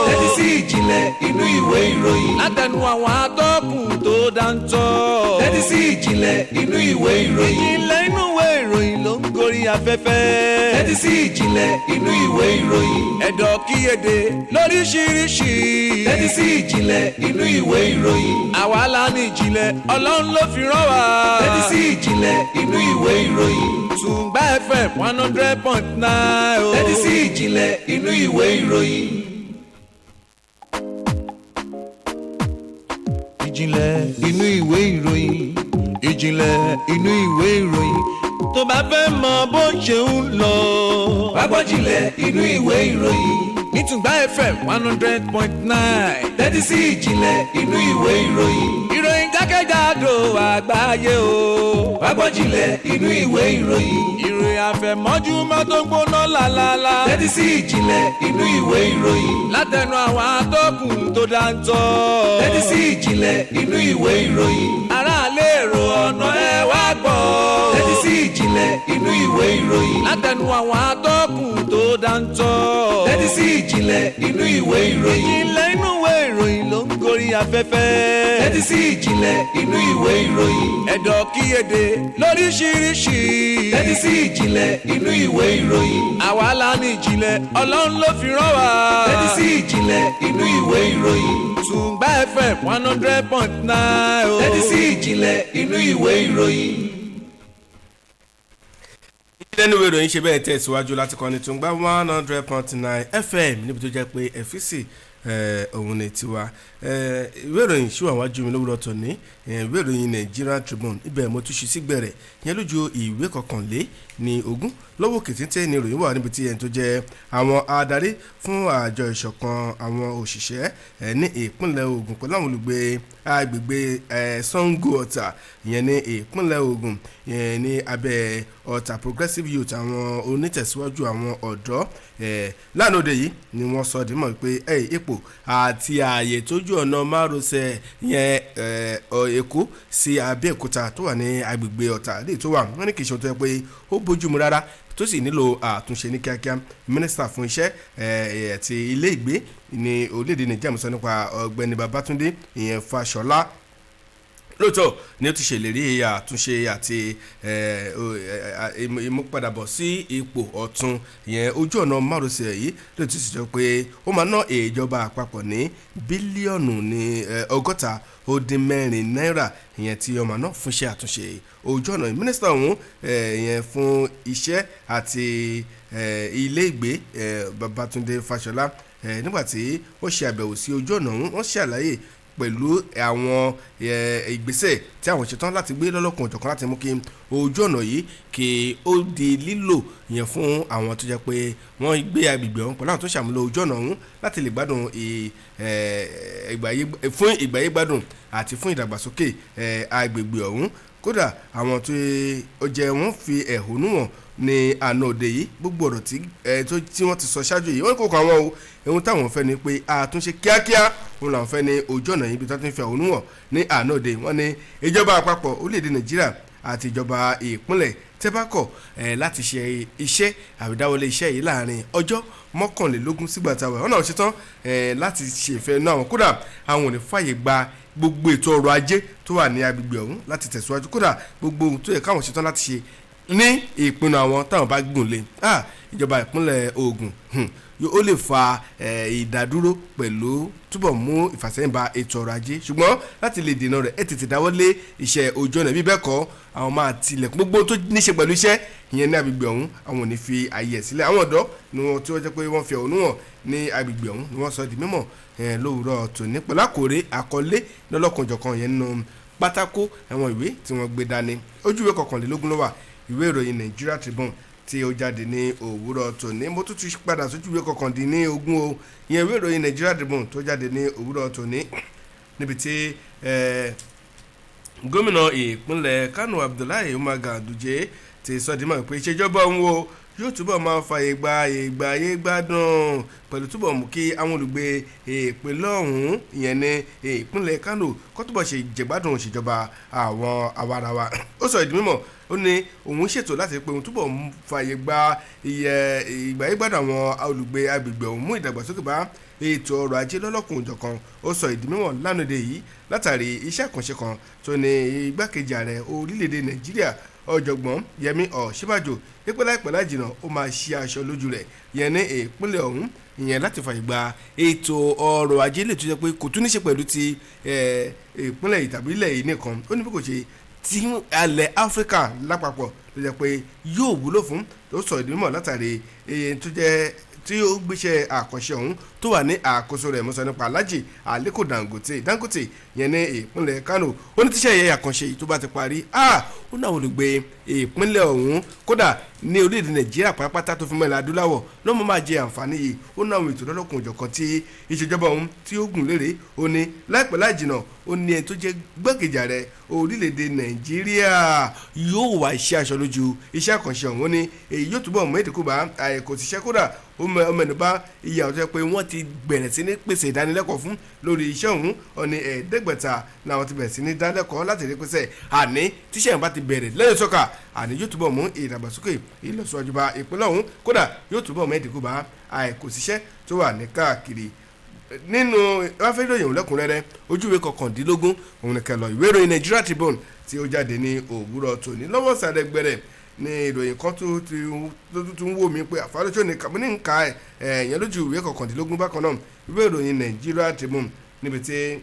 Tẹ́tí sí ìjìnlẹ̀ inú ìwé ìròyìn. Látẹnu àwọn atọ́kùn tó dáńtọ́. Tẹ́tí sí ìjìnlẹ̀ inú ìwé ìròyìn. Ìjìnlẹ̀ inú ìwé ìròyìn ló ń gorí afẹ́fẹ́. Tẹ́tí sí ìjìnlẹ̀ inú ìwé ìròyìn. Ẹ̀dọ̀ kíyèdè lóríṣiríṣi. Tẹ́tí sí ìjìnlẹ̀ inú ìwé ìròyìn. Àwa la ní ìjìnlẹ̀, Ọlọ́run ló fi rán wa. Tẹ́tí sí ìjìnlẹ̀ inú ìwé ìròyìn. Tùngbà FM 100.9 o. Tẹ́tí sí ìjìnlẹ̀ inú ìwé ìròyìn. Ìjìnlẹ̀ inú ìwé ìròyìn. Ìjìnlẹ̀ inú ìwé ìròyìn. Tó bá fẹ́ mọ bó ṣe ń lọ. Wá gbọ́ jìnlẹ̀ inú ìwé ìròyìn. Ní Tùngbà FM 100.9. Tẹ́tí sí ìjìnlẹ̀ inú ìwé ìròyìn. Ìròyìn jákèjádò àgbáyé o. Wá gbọ́ jìnlẹ̀ inú ìwé ìròyìn. Ìròyìn àfẹ̀mọ́júmọ́ tó ń gbóná lálálá. Tẹ́tí sí ìjìnlẹ̀ inú ìwé ìròyìn. Látẹnu àwọn atọ́kùn tó dáńtọ́. Tẹ́tí sí ìjìnlẹ̀ inú ìwé ìròyìn. Aráàlú èrò ọ̀nà ẹ wá gbọ́. Tẹ́tí sí ìjìnlẹ̀ inú ìwé ìròyìn. Látẹnu àwọn atọ́kùn tó dáńtọ́. Tẹ́tí sí ìjìnlẹ̀ inú ìwé ìròyìn. Ìjìnlẹ̀ inú ìwé ìròyìn ló ń gorí afẹ́fẹ́. Tẹ́tí sí ìjìnlẹ̀ inú ìwé ìròyìn. Ẹ̀dọ̀ kíyèdè lóríṣiríṣi. Tẹ́tí sí ìjìnlẹ̀ inú ìwé ìròyìn. Àwa la ní ìjìnlẹ̀, Ọlọ́run ló fi rán wa. Tẹ́tí sí ìjìnlẹ̀ inú ìwé ìròyìn. Tùngbà FM 100.9 o. Tẹ́tí sí ìjìnlẹ̀ inú ìwé ìròyìn. Lẹ́nu ìwé ìròyìn ṣe bẹ́ẹ̀ tẹ̀síwájú láti kọ́ni tó ń gbá 100.9 FM, níbi tó jẹ́ pé ẹ̀fíìsì òun ní tiwa. Ìwé ìròyìn ṣì wà wájú mi lówùrọ̀ tòní, ìwé ìròyìn Nigerian Tribune. Ibẹ̀ mo tún ṣe sígbẹ̀rẹ̀ yẹn lójú ìwé 21 lọ́wọ́ kìtìntì ní ìròyìn wà, níbi tí ẹni tó jẹ́ àwọn adarí fún àjọ ìṣọ̀kan àwọn òṣìṣẹ́ ní ìpínlẹ̀ Ògùn pẹ̀lú àwọn olùgbé agbègbè Sango Ọ̀tà, ìyẹn ní ìpínlẹ̀ Ògùn, ìyẹn ní abẹ́ Ọ̀tà Progressive Youth, àwọn onítẹ̀síwájú àwọn ọ̀dọ́, lánàá òde yìí ni wọ́n sọ dímọ̀ pé ipò àti ààyè tójú ọ̀nà márosẹ̀ yẹn Èkó sí Abẹ́òkúta tó wà ní agbègbè Ọ̀tà lè tó wà, wọ́n ní kì í ṣe ohun tó yẹ pé ó bójúmu rárá, tó sì nílò àtúnṣe ní kíákíá. Mínísítà fún iṣẹ́ àti ilé ìgbé ní orílẹ̀-èdè Nàìjíríà, mo sọ nípa Ọ̀gbẹ́ni Babátúndé ìyẹn Fáṣọlá, lóòótọ́ ni ó ti ṣèlérí àtúnṣe àti ìmúpadàbọ̀ sí ipò ọ̀tun ìyẹn ojú ọ̀nà márosẹ̀ yìí, ló ti sọ pé ó máa ná ìjọba àpapọ̀ ní bílíọ̀nù ní 64 náírà, ìyẹn tí ọmọ náà fún iṣẹ́ àtúnṣe ojú ọ̀nà. Mínísítà ọ̀hún, ìyẹn fún iṣẹ́ àti ilé ìgbé, Babátúndé Fáṣọlá, nígbà tí ó ṣe àbẹ̀wò sí ojú ọ̀nà ọ̀hún, wọ́n ṣàlàyé pẹ̀lú àwọn ìgbésẹ̀ tí àwọn ṣetán láti gbé lọ́lọ́kan òjọ̀kan láti mú kí ojú ọ̀nà yìí kí ó di lílò yẹn fún àwọn tó jẹ́ pé wọ́n gbé agbègbè ọ̀hún pẹ̀lú àwọn tó ṣàmúlò ojú ọ̀nà ọ̀hún láti lè gbádùn fún ìgbáyégbádùn àti fún ìdàgbàsókè agbègbè ọ̀hún. Kódà àwọn tó jẹ́ wọ́n fi ẹ̀hónú hàn ní àná òde yìí, gbogbo ọ̀rọ̀ tí wọ́n ti sọ ṣáájú yìí, wọ́n kò kàn wọ́n o. Ohun táwọn fẹ́ ni pé àtúnṣe kíákíá òun làwọn fẹ́ ní ojú ọ̀nà yìí. Bí tó ti ń fi ẹ̀hónú hàn ní àná òde, wọ́n ní ìjọba àpapọ̀ orílẹ̀-èdè Nàìjíríà àti ìjọba ìpínlẹ̀, tẹ́ bá kọ̀ láti ṣe iṣẹ́ àbídáwọlé iṣẹ́ yìí láàrin ọjọ́ 21 sígbà táwa, wọn náà ṣetán láti ṣèfẹ́ náà wọn. Kódà àwọn ò ní fàyè gba gbogbo ètò ọrọ̀ ajé tó wà ní agbègbè ọ̀hún láti tẹ̀síwájú. Kódà gbogbo ohun tó yẹ káwọn ṣetán láti ṣe ní ìpinnu àwọn táwọn bá gùn lé ìjọba ìpínlẹ̀ Ògùn, ó lè fa ìdádúró pẹ̀lú túbọ̀ mú ìfàsẹ́yìn bá ètò ọrọ̀ ajé. Ṣùgbọ́n láti lè dènà rẹ̀, ẹ tètè dáwọ́ lé iṣẹ́ ojú ọ̀nà, bí bẹ́ẹ̀ kọ́, àwọn máa tilẹ̀kùn gbogbo tó níṣe pẹ̀lú iṣẹ́ ìyẹn ní agbègbè ọ̀hún. Àwọn ò ní fi àyè ẹ̀ sílẹ̀. Àwọn ọ̀dọ́ ni wọ́n tí wọ́n jẹ́ pé wọ́n fi ẹ̀hónú hàn ní agbègbè ọ̀hún ni wọ́n sọ di mímọ̀ lówùúrọ̀ tòní pẹ̀lú àkòrí àkọlé lọ́lọ́kanòjọ̀kan yẹn nínú pátákó àwọn ìwé tí wọ́n gbé dání. Ojú ìwé 21 ló wà ìwé ìròyìn Nigeria Tribune tí ó jáde ní òwúrọ̀ tòní. Mo tún ti padà sójú ìwé 19 o, ìyẹn ìwé ìròyìn Nigeria Tribune tó jáde ní òwúrọ̀ tòní, níbi tí Gómìnà ìpínlẹ̀ Kánò Abdullahi Umar Ganduje ti sọ di mọ̀ pé ìṣèjọba òun o yóò túbọ̀ máa fààyè gba ìgbáyé gbádùn pẹ̀lú túbọ̀ mú kí àwọn olùgbé ìpínlẹ̀ ọ̀hún, ìyẹn ní ìpínlẹ̀ Kánò, kó túbọ̀ ṣe jẹ̀gbádùn ìṣèjọba àwọn àwarawa. Ó sọ ìdí mímọ̀, ó ní òun ṣètò láti pé òun túbọ̀ fààyè gba ìgbáyé gbádùn àwọn olùgbé agbègbè ọ̀hún, mú ìdàgbàsókè bá ètò ọrọ̀ ajé lọ́lọ́kùn òjọ̀kan. Ó sọ ìdí mímọ̀ lánàá yìí látàrí iṣẹ́ àkànṣe kan tó ní igbákejì ààrẹ orílẹ̀-èdè Nàìjíríà, Ọ̀jọ̀gbọ́n Yẹmí Ọ̀ṣínbàjò, pípẹ́ láìpẹ́ láìjìnà ó máa ṣí aṣọ lójú rẹ̀ yẹn ní ìpínlẹ̀ ọ̀hún, ìyẹn láti fàyè gba ètò ọrọ̀ ajé lè tó jẹ́ pé kò tún ní ṣe pẹ̀lú ti ìpínlẹ̀ yìí tàbí ilẹ̀ yìí nìkan. Ó ní bí kò ṣe tí alẹ̀ Áfíríkà lápapọ̀ ló jẹ́ pé yóò wúlò fún. Tó sọ ìdí mímọ̀ látàrí èyí tó jẹ́ tí ó gbéṣẹ́ àkànṣe ọ̀hún tó wà ní àkóso rẹ̀, mọ́sán nípa Alhaji Aliko Dangote Dangote yẹn ní ìpínlẹ̀ Kano. Ó ní tíṣẹ́ yẹn àkànṣe yìí tó bá ti parí, ó náà olùgbé ìpínlẹ̀ ọ̀hún, kódà ní orílẹ̀-èdè Nàìjíríà pátápátá tó fi mọ́ ilẹ̀ adúláwọ̀ ló mọ́ máa jẹ àǹfààní yìí. Ó náà àwọn ètò lọ́lọ́kùn òjọ̀kan tí ìṣèjọba ọ̀hún tí ó gùn lérè. Ó ní láìpẹ́ láìjìnà, ó ní ẹni tó jẹ́ gbẹ́kejì ààrẹ orílẹ̀-èdè Nàìjíríà yóò wá iṣẹ́ aṣọ lójú iṣẹ́ àkànṣe ọ̀hún. Ó ní èyí yóò túbọ̀ mú èdè kó bá àìkò tíṣẹ́, kódà ó mẹ́nubà iye àwọn tó jẹ́ pé wọ́n ti bẹ̀rẹ̀ sí ní pèsè ìdánilẹ́kọ̀ọ́ fún lórí iṣẹ́ ọ̀hún. Ọ̀ní 500 làwọn ti bẹ̀rẹ̀ sí ní dánilẹ́kọ̀ọ́ láti rí pèsè àní tíṣẹ́ yẹn bá ti bẹ̀rẹ̀ lẹ́yìn sọ́kà, àní yóò túbọ̀ mú ìdàgbàsókè ìlọsíwájú bá ìpínlẹ̀ ọ̀hún, kódà yóò túbọ̀ mú ẹ̀dínkù bá àìkòsíṣẹ́ tó wà ní káàkiri. Nínú wáfẹ́ ìròyìn òun lẹ́kùnrẹ́rẹ́, ojúwe 19 òun nìkan lọ ìwé ìròyìn Nigeria Tribune tí ó jáde ní òwúrọ̀ tòní. Lọ́wọ́ sàrẹ́gbẹ̀rẹ̀ ní ìròyìn kan tó tún wò mí pé àfàlóṣọ́ ní kàmú ní nǹka ẹ̀ ẹ̀yẹn lójú ìwé 19 bákan náà ìwé ìròyìn Nigeria Tribune, níbi tí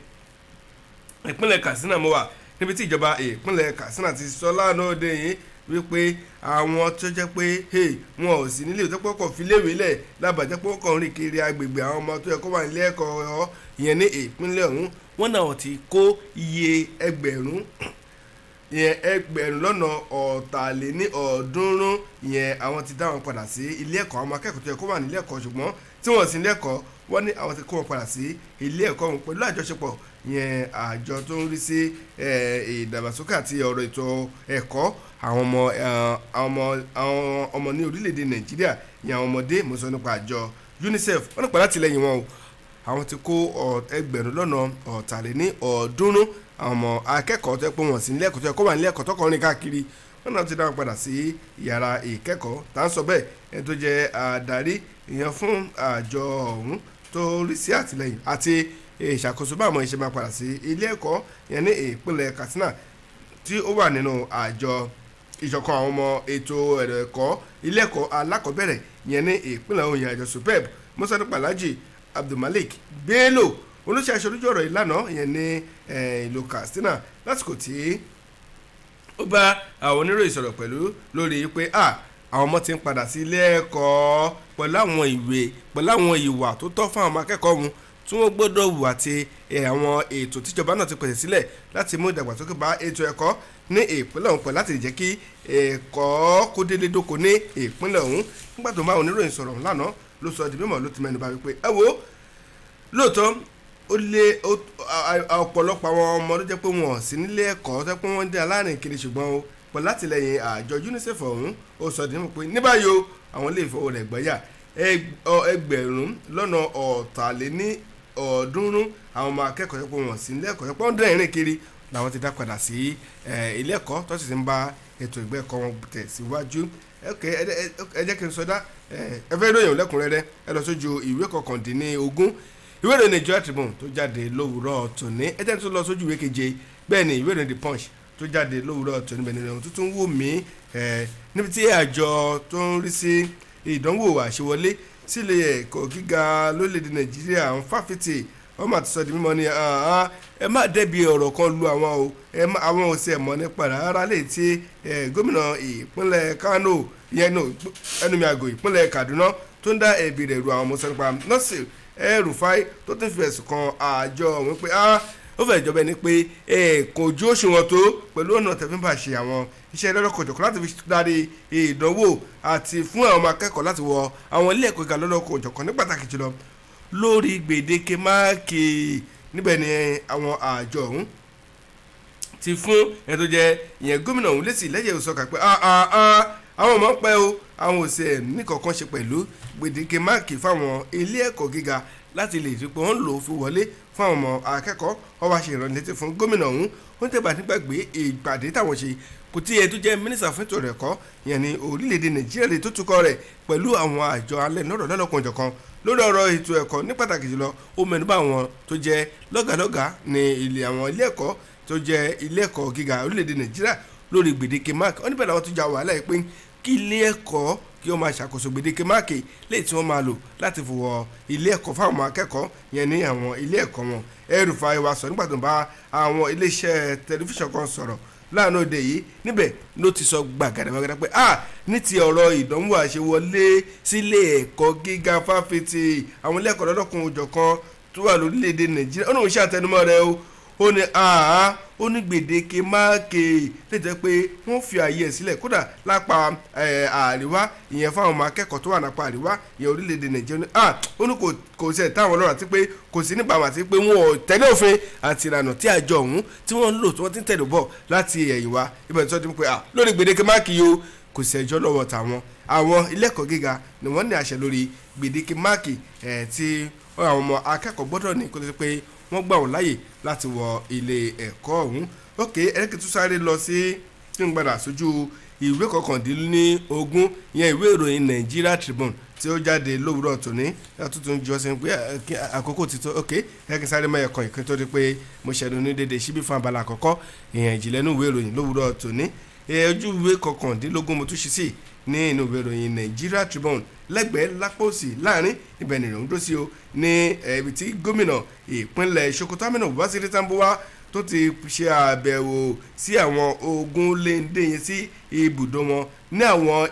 ìpínlẹ̀ Katsina mo wà, níbi tí ìjọba ìpínlẹ̀ Katsina ti sọ lánàá òde yìí wípé àwọn tó jẹ́ pé wọn ò sí nílé tó pọ̀kọ̀ fi léèwé lẹ̀ lábàjẹ́ pọ̀kọ̀ ń rìn kiri agbègbè, àwọn ọmọ tó yẹ kó wà nílé ẹ̀kọ́ ìyẹn ní ìpínlẹ̀ ọ̀hún, wọ́n náà ti kó iye 330 ìyẹn 330 ìyẹn àwọn ti dá wọn padà sí ilé ẹ̀kọ́. Àwọn akẹ́kọ̀ọ́ tó yẹ kó wà nílé ẹ̀kọ́ ṣùgbọ́n tí wọ́n sì nílé ẹ̀kọ́, wọ́n ní àwọn ti kó wọn padà sí ilé ẹ̀kọ́ wọn pẹ̀lú àjọṣepọ̀ ìyẹn àjọ tó ń rí sí ìdàgbàsókè àti ọ̀rọ̀ ètò ẹ̀kọ́ àwọn ọmọ ní orílẹ̀-èdè Nàìjíríà, ìyẹn àwọn ọmọdé, mo sọ nípa àjọ UNICEF. Wọ́n nípa látìlẹ́yìn wọn o, àwọn ti kó 330 àwọn ọmọ akẹ́kọ̀ọ́ tó yẹ pé wọ́n sì nílé ẹ̀kọ́, tó yẹ kó wà nílé ẹ̀kọ́ tọkọrin káàkiri, wọ́n náà ti dá wọn padà sí yàrá ìkẹ́kọ̀ọ́. Tá à ń sọ bẹ́ẹ̀, ẹni tó jẹ́ adarí ìyẹn fún àjọ ọ̀hún tó rí sí àtìlẹ́yìn àti ìṣàkóso bá àwọn iṣẹ́ máa padà sí ilé ẹ̀kọ́ yẹn ní ìpínlẹ̀ Katsina, tí ó wà nínú àjọ ìṣọ̀kan àwọn ọmọ ètò ẹ̀rọ ẹ̀kọ́ ilé ẹ̀kọ́ alákọ̀ọ́bẹ̀rẹ̀ yẹn ní ìpínlẹ̀ Ọ̀yọ́, àjọ SUBEB, Musa Alhaji Abdulmalik Bello, olóṣèlú aṣojú ọ̀rọ̀ ìlànà yẹn ní ìlú Katsina lásìkò tí ó bá àwọn oníròyìn sọ̀rọ̀ pẹ̀lú lórí pé àwọn ọmọ ti ń padà sí ilé ẹ̀kọ́ pẹ̀lú àwọn ìwé, pẹ̀lú àwọn ìwà tó tọ́ fún àwọn akẹ́kọ̀ọ́ wọn tí wọ́n gbọ́dọ̀ wù àti àwọn ètò tíjọba náà ti pèsè sílẹ̀ láti mú ìdàgbàsókè bá ètò ẹ̀kọ́ ní ìpínlẹ̀ ọ̀hún, pẹ̀lú láti jẹ́ kí ẹ̀kọ́ kó délé dóko ní ìpínlẹ̀ ọ̀hún. Nígbà tó ń bá oníròyìn sọ̀rọ̀ lánàá ló sọ di mímọ̀, ló ti mẹ́nu bà wípé ẹ wo, lóòótọ́ ó lé ọ̀pọ̀lọpọ̀ àwọn ọmọ tó jẹ́ pé wọn ò sí nílé ẹ̀kọ́, tó jẹ́ pé wọ́n ń dé alárìn kiri, ṣùgbọ́n o pẹ̀lú látìlẹ́yìn àjọ UNICEF ọ̀hún, ó sọ di mímọ̀ pé ní báyìí o, àwọn ilé ìfowó rẹ̀ gbẹ́yà 330 àwọn ọmọ akẹ́kọ̀ọ́ tó pé wọ́n sí nílé ẹ̀kọ́ tó pé wọ́n dẹ̀ rìn kiri làwọn ti dá padà sí ilé ẹ̀kọ́, tó sì ti ń bá ètò ìgbẹ́kọ̀ wọn tẹ̀síwájú. Ẹ jẹ́ kí n sọdá ẹ fẹ́ ròyìn lẹ́kùnrẹ́rẹ́, ẹ lọ sójú ìwé 19 ìwé ìròyìn Nigeria Tribune tó jáde lówùúrọ̀ tòní. Ẹ jẹ́ tó lọ sójú ìwé keje, bẹ́ẹ̀ ni ìwé ìròyìn The Punch tó jáde lówùúrọ̀ tòní, bẹ́ẹ̀ ni ìròyìn tuntun wù mí níbi tí àjọ tó ń rí sí ìdánwò àṣewọlé sílé ẹ̀kọ́ gíga lórílẹ̀‐èdè Nàìjíríà ń fáfitì, wọ́n máa ti sọ di mímọ̀ ní ẹ má dẹ́bi ọ̀rọ̀ kan lu àwọn o, ẹ má àwọn ò sì ẹ̀ mọ̀ nípa rárá lè tí gómìnà ìpínlẹ̀ Kano ìyẹn ẹnu mi àgọ́ ìpínlẹ̀ Kaduna tó ń dá ẹ̀bi rẹ̀ ru àwọn ọmọ sọ nípa Nasir El-Rufai tó tún fi ẹ̀sùn kan àjọ ọ̀hún pé ó fẹ́ ìjọba ẹni pé kò ju òṣùwọ̀n tó pẹ̀lú ọ̀nà tẹ̀fínbà ṣe àwọn iṣẹ́ lọ́lọ́kọ̀jọ̀kọ̀ láti fi darí ìdánwò àti fún àwọn ọmọ akẹ́kọ̀ọ́ láti wọ àwọn ilé ẹ̀kọ́ gíga lọ́lọ́kọ̀jọ̀kọ̀, ní pàtàkì jùlọ lórí gbèdéke máàkì. Níbẹ̀ ni àwọn àjọ ọ̀hún Ti fún ẹni tó jẹ́ ìyẹn gómìnà ọ̀hún lésì lẹ́yẹ̀ òsọkà pé àwọn ọmọ ń pẹ́ o, àwọn ò sẹ̀ ní kankan ṣe pẹ̀lú gbèdéke máàkì fáwọn ilé ẹ̀kọ́ gíga láti lè rí pé wọ́n ń lò ó fi wọlé fún àwọn ọmọ akẹ́kọ̀ọ́. Ó wá ṣe ìrànlétí fún gómìnà ọ̀hún, ó ń tẹ̀bà nígbàgbé ìpàdé táwọn ṣe kò tí ẹ tó jẹ́ mínísítà fún ètò ẹ̀kọ́ yẹn ní orílẹ̀-èdè Nàìjíríà lè tó tukọ̀ rẹ̀ pẹ̀lú àwọn àjọ alẹ́ lọ́rọ̀ lọ́lọ́kan-ò-jọ̀kan lórí ọ̀rọ̀ ètò ẹ̀kọ́, ní pàtàkì jùlọ ó mẹ́nubà àwọn tó jẹ́ lọ́gàlọ́gà ní ilé àwọn ilé ẹ̀kọ́ tó jẹ́ ilé ẹ̀kọ́ gíga orílẹ̀-èdè Nàìjíríà lórí gbèdéke máàkì. Wọ́n níbẹ̀ làwọn tó ja wàhálà yìí pé kí ilé ẹ̀kọ́ kí wọ́n máa ṣàkóso gbèdéke máàkì léyìí tí wọ́n máa lò láti fi wọ ilé ẹ̀kọ́ fáwọn ọmọ akẹ́kọ̀ọ́ yẹn ní àwọn ilé ẹ̀kọ́ wọn. El-Rufai wa sọ nígbà tó ń bá àwọn iléeṣẹ́ tẹlifíṣàn kan sọ̀rọ̀ láàánú òde yìí, níbẹ̀ ló ti sọ gbàgàdàgbàgàdà pé ní ti ọ̀rọ̀ ìdánwò àṣewọlé sílé ẹ̀kọ́ gíga fáfitì, àwọn ilé ẹ̀kọ́ lọ́lọ́kùn òjọ̀kan tó wà lórílẹ̀‐èdè Nàìjíríà, ó ní òun ṣe àtẹnumọ́ rẹ̀ o. Ó ní ó ní gbèdéke máàkì lè jẹ́ pé wọ́n fi ààyè ẹ̀ sílẹ̀ kódà lápá àríwá, ìyẹn fáwọn ọmọ akẹ́kọ̀ọ́ tó wà lápá àríwá ìyẹn orílẹ̀-èdè Nàìjíríà. Ó ní kò sí ẹ̀ táwọn ọlọ́run àti pé kò sí níbàámu àti pé wọn ò tẹ̀lé òfin àti ìlànà tí àjọ ọ̀hún tí wọ́n ń lò tí wọ́n ti ń tẹ̀lé bọ̀ láti ẹ̀yìn wá. Ibẹ̀ tí wọ́n ti mú pé lórí gbèdéke máàkì yìí o, kò sí ẹjọ́ lọ́wọ́ tàwọn. Àwọn ilé ẹ̀kọ́ gíga ni wọ́n ní àṣẹ lórí gbèdéke máàkì tí àwọn ọmọ akẹ́kọ̀ọ́ gbọ́dọ̀ ní kó tó ti pé wọ́n gbà wọ́n láàyè láti wọ ilé ẹ̀kọ́ ọ̀hún. Ok, ẹ̀rẹ́kì tún sáré lọ sí tí ń gbadà sójú ìwé 19 ìyẹn ìwé ìròyìn Nigeria Tribune tí ó jáde lówùúrọ̀ tòní tuntun jọ sí pé àkókò ti tó. Ok, ẹ̀rẹ́kì sáré mọ́ ẹ̀kọ́ ìpín tó di pé mo ṣẹ̀dùn ní dédé síbí fún abala àkọ́kọ́ ìyẹn ìjìnlẹ̀ nínú ìwé ìròyìn lówùúrọ̀ tòní. Ojú ìwé 19 mo tún ṣí sí ní inú ìwé ìròyìn Nigeria Tribune, lẹ́gbẹ̀ẹ́ lápá òsì láàrin ibẹ̀ nìyẹn ń dó sí o, ní ibi tí gómìnà ìpínlẹ̀ Sokoto Aminu Waziri Tambuwa tó ti ṣe àbẹ̀wò sí àwọn ogun léńdé yẹn sí ibùdó wọn ní àwọn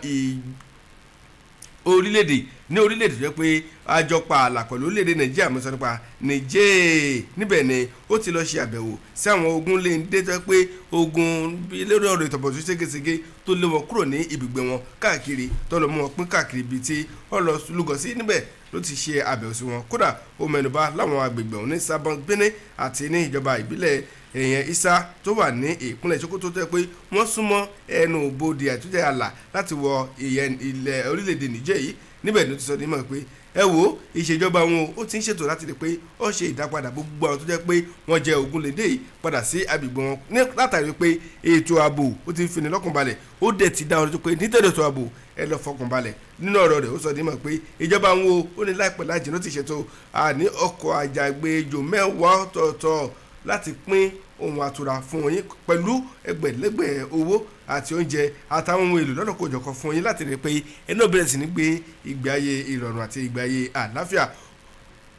orílẹ̀-èdè ní orílẹ̀-èdè tó jẹ́ pé àjọpọ̀ ààlà pẹ̀lú orílẹ̀-èdè Nàìjíríà, mo sọ nípa Niger. Níbẹ̀ ni ó ti lọ ṣe àbẹ̀wò sí àwọn ogun léńdé tó jẹ́ pé ogun lórí ọ̀rọ̀ ìtọ̀bọ̀ tó ségesège tó lé wọn kúrò ní ibùgbé wọn káàkiri, tó lọ mú wọn pín káàkiri ibi tí wọ́n lọ lúgọ sí. Níbẹ̀ ló ti ṣe àbẹ̀wò sí wọn, kódà ó mẹ́nubà láwọn agbègbè ọ̀hún ní Sabon Bene àti ní ìjọba ìbílẹ̀ èèyàn Isa tó wà ní ìpínlẹ̀ Sokoto, tó jẹ́ pé wọ́n súnmọ́ ẹnu bodè àtúnjẹ àlà láti wọ ìyẹn ilẹ̀ orílẹ̀-èdè Niger yìí. Níbẹ̀ ló ti sọ ní mọ̀ pé ẹ wo ìṣèjọba wọn, ó ti ń ṣètò láti rí pé ó ṣe ìdápadà gbogbo àwọn tó jẹ́ pé wọ́n jẹ́ ogunléndé yìí padà sí agbègbè wọn ní látàrí pé ètò ààbò ó ti ń fini lọ́kàn balẹ̀. Ó dẹ̀ ti dá wọn lójú pé nítorí ètò ààbò, ẹ lọ fọkàn balẹ̀. Nínú ọ̀rọ̀ rẹ̀, ó sọ ní mọ̀ pé ìjọba wọn o, ó ní láìpẹ́ láìjìnnà ti ṣètò àní ọkọ̀ àjàgbéjò 10 ọ̀tọ̀ọ̀tọ̀ láti pín ohun àtura fún yín pẹ̀lú ẹgbẹ̀lẹ́gbẹ̀ owó àti oúnjẹ àtàwọn ohun èlò lọ́lọ́kọ̀ọ́jọ̀kan fún yín láti rí i pé ẹnu bẹ̀rẹ̀ sí ní gbé ìgbé ayé ìrọ̀rùn àti ìgbé ayé àlàáfíà.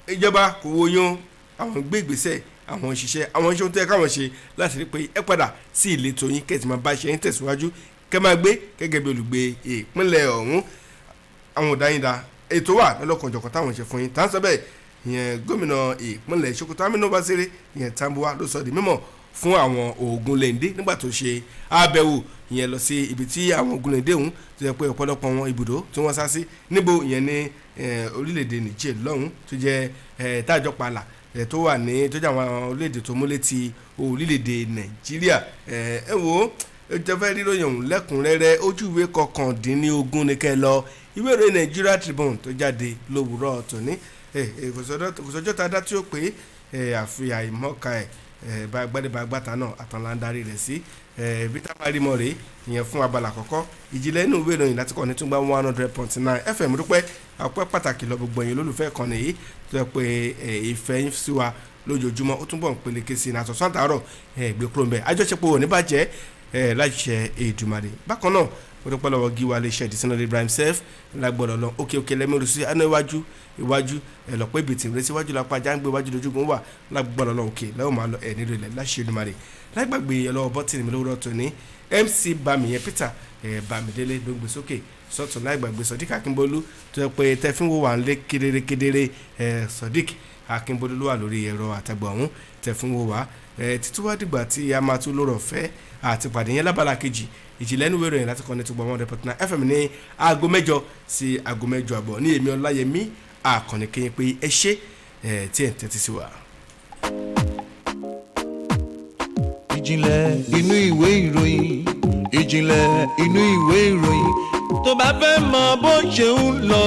Ìjọba kò wo yán, àwọn gbé ìgbésẹ̀, àwọn òṣìṣẹ́, àwọn iṣẹ́ tó yẹ káwọn ṣe láti rí i pé ẹ padà sí ìletò yín, kẹ́tì máa bá ṣe ń tẹ̀síwájú, kẹ́ máa gbé gẹ́gẹ́ bí olùgbé ìpínlẹ̀ ọ̀hún. Àwọn ọ̀dáyìndà ètò wà lọ́lọ́kanòjọ̀kan táwọn ṣe fún yín tá à ń sọ bẹ́ẹ̀. Ìyẹn gómìnà ìpínlẹ̀ Sokoto Aminu Waziri ìyẹn Tambuwa ló sọ di mímọ̀ fún àwọn Ògúnléndé nígbà tó ṣe àbẹ̀wò ìyẹn lọ sí ibi tí àwọn Ògúnléndé ọ̀hún tó yẹ pé ọ̀pọ̀lọpọ̀ wọn ibùdó tí wọ́n sá sí níbo ìyẹn ní orílẹ̀-èdè Niger lọ́hùn tó jẹ́ tájọ pààlà tó wà ní tó jẹ́ àwọn orílẹ̀-èdè tó múlẹ̀ ti orílẹ̀-èdè Nàìjíríà. Ẹ wo jẹ́ fẹ́ ríròyìn ọ̀hún lẹ́kùnrẹ́rẹ́, ojú ìwé 19 ní kẹ́ lọ ìwé ìròyìn Nigeria Tribune tó jáde lówùúrọ̀ tòní. Kò sọ́jọ́ tá a dá tí ó pé àfi àìmọ́ka ẹ̀ bá gbẹ́dẹ́gbàgbàtà náà àtànlá ń darí rẹ̀ sí bí tábà rí mọ́ rèé ìyẹn fún abala àkọ́kọ́ ìjìnlẹ̀ inú ìwé ìròyìn láti kọ́ ní túngbà 100.9 FM. Dúpẹ́ ọpẹ́ pàtàkì lọ gbogbo ẹ̀yin olólùfẹ́ kan nìyí tó yẹ pé ìfẹ́ yín sí wa lójoojúmọ́ ó túnbọ̀ ń peléke sí i nàtọ̀ sọ́ńtàárọ̀ gbé kúrò ń bẹ̀ àjọṣepọ̀ ò ní bàjẹ́ láṣẹ Èdùmàrè. Bákan náà mo dúpẹ́ lọ́wọ́ gíwa lè ṣe ìdísínà Ibrahim Sef lágbọ́dọ̀ lọ òkè òkè lẹ́mẹ̀rù sí ẹnu iwájú iwájú ẹ lọ́pọ̀ ibi tí ìrẹsì iwájú lápá jáǹgbé iwájú lójúgun wà lágbọ́dọ̀ lọ òkè lẹ́wọ̀n máa lọ ẹ̀ nílò ilẹ̀ láṣẹ Èdùmàrè. Lágbàgbé ọlọ́wọ́ bọ́tìnì mi lówùrọ̀ tòní MC Bami yẹn Peter Bamidele ló ń gbé sókè sọ́tún, láìgbàgbé Sodiq Akínbólú tó yẹ pé tẹ́fín wò wà ń lé kedere kedere. Sodiq Akínbólú ló wà lórí ẹ̀rọ àtàgbà ọ̀hún tẹ́fín wò wá títí wá dìgbà tí a máa tún lórọ̀ fẹ́ àti pàdé yẹn lábala kejì ìjìnlẹ̀ inú ìwé ìròyìn láti kọ́ni tó gbọ́ 100.9 FM ní aago 8 sí aago 8:30 ní èmi Ọláyẹmí Àkànní kéyìn pé ẹ ṣé tí ẹ̀ ń tẹ́tí sí wa. Ìjìnlẹ̀ inú ìwé ìròyìn, ìjìnlẹ̀ inú ìwé ìròyìn. Tó bá fẹ́ mọ bó ṣe ń lọ.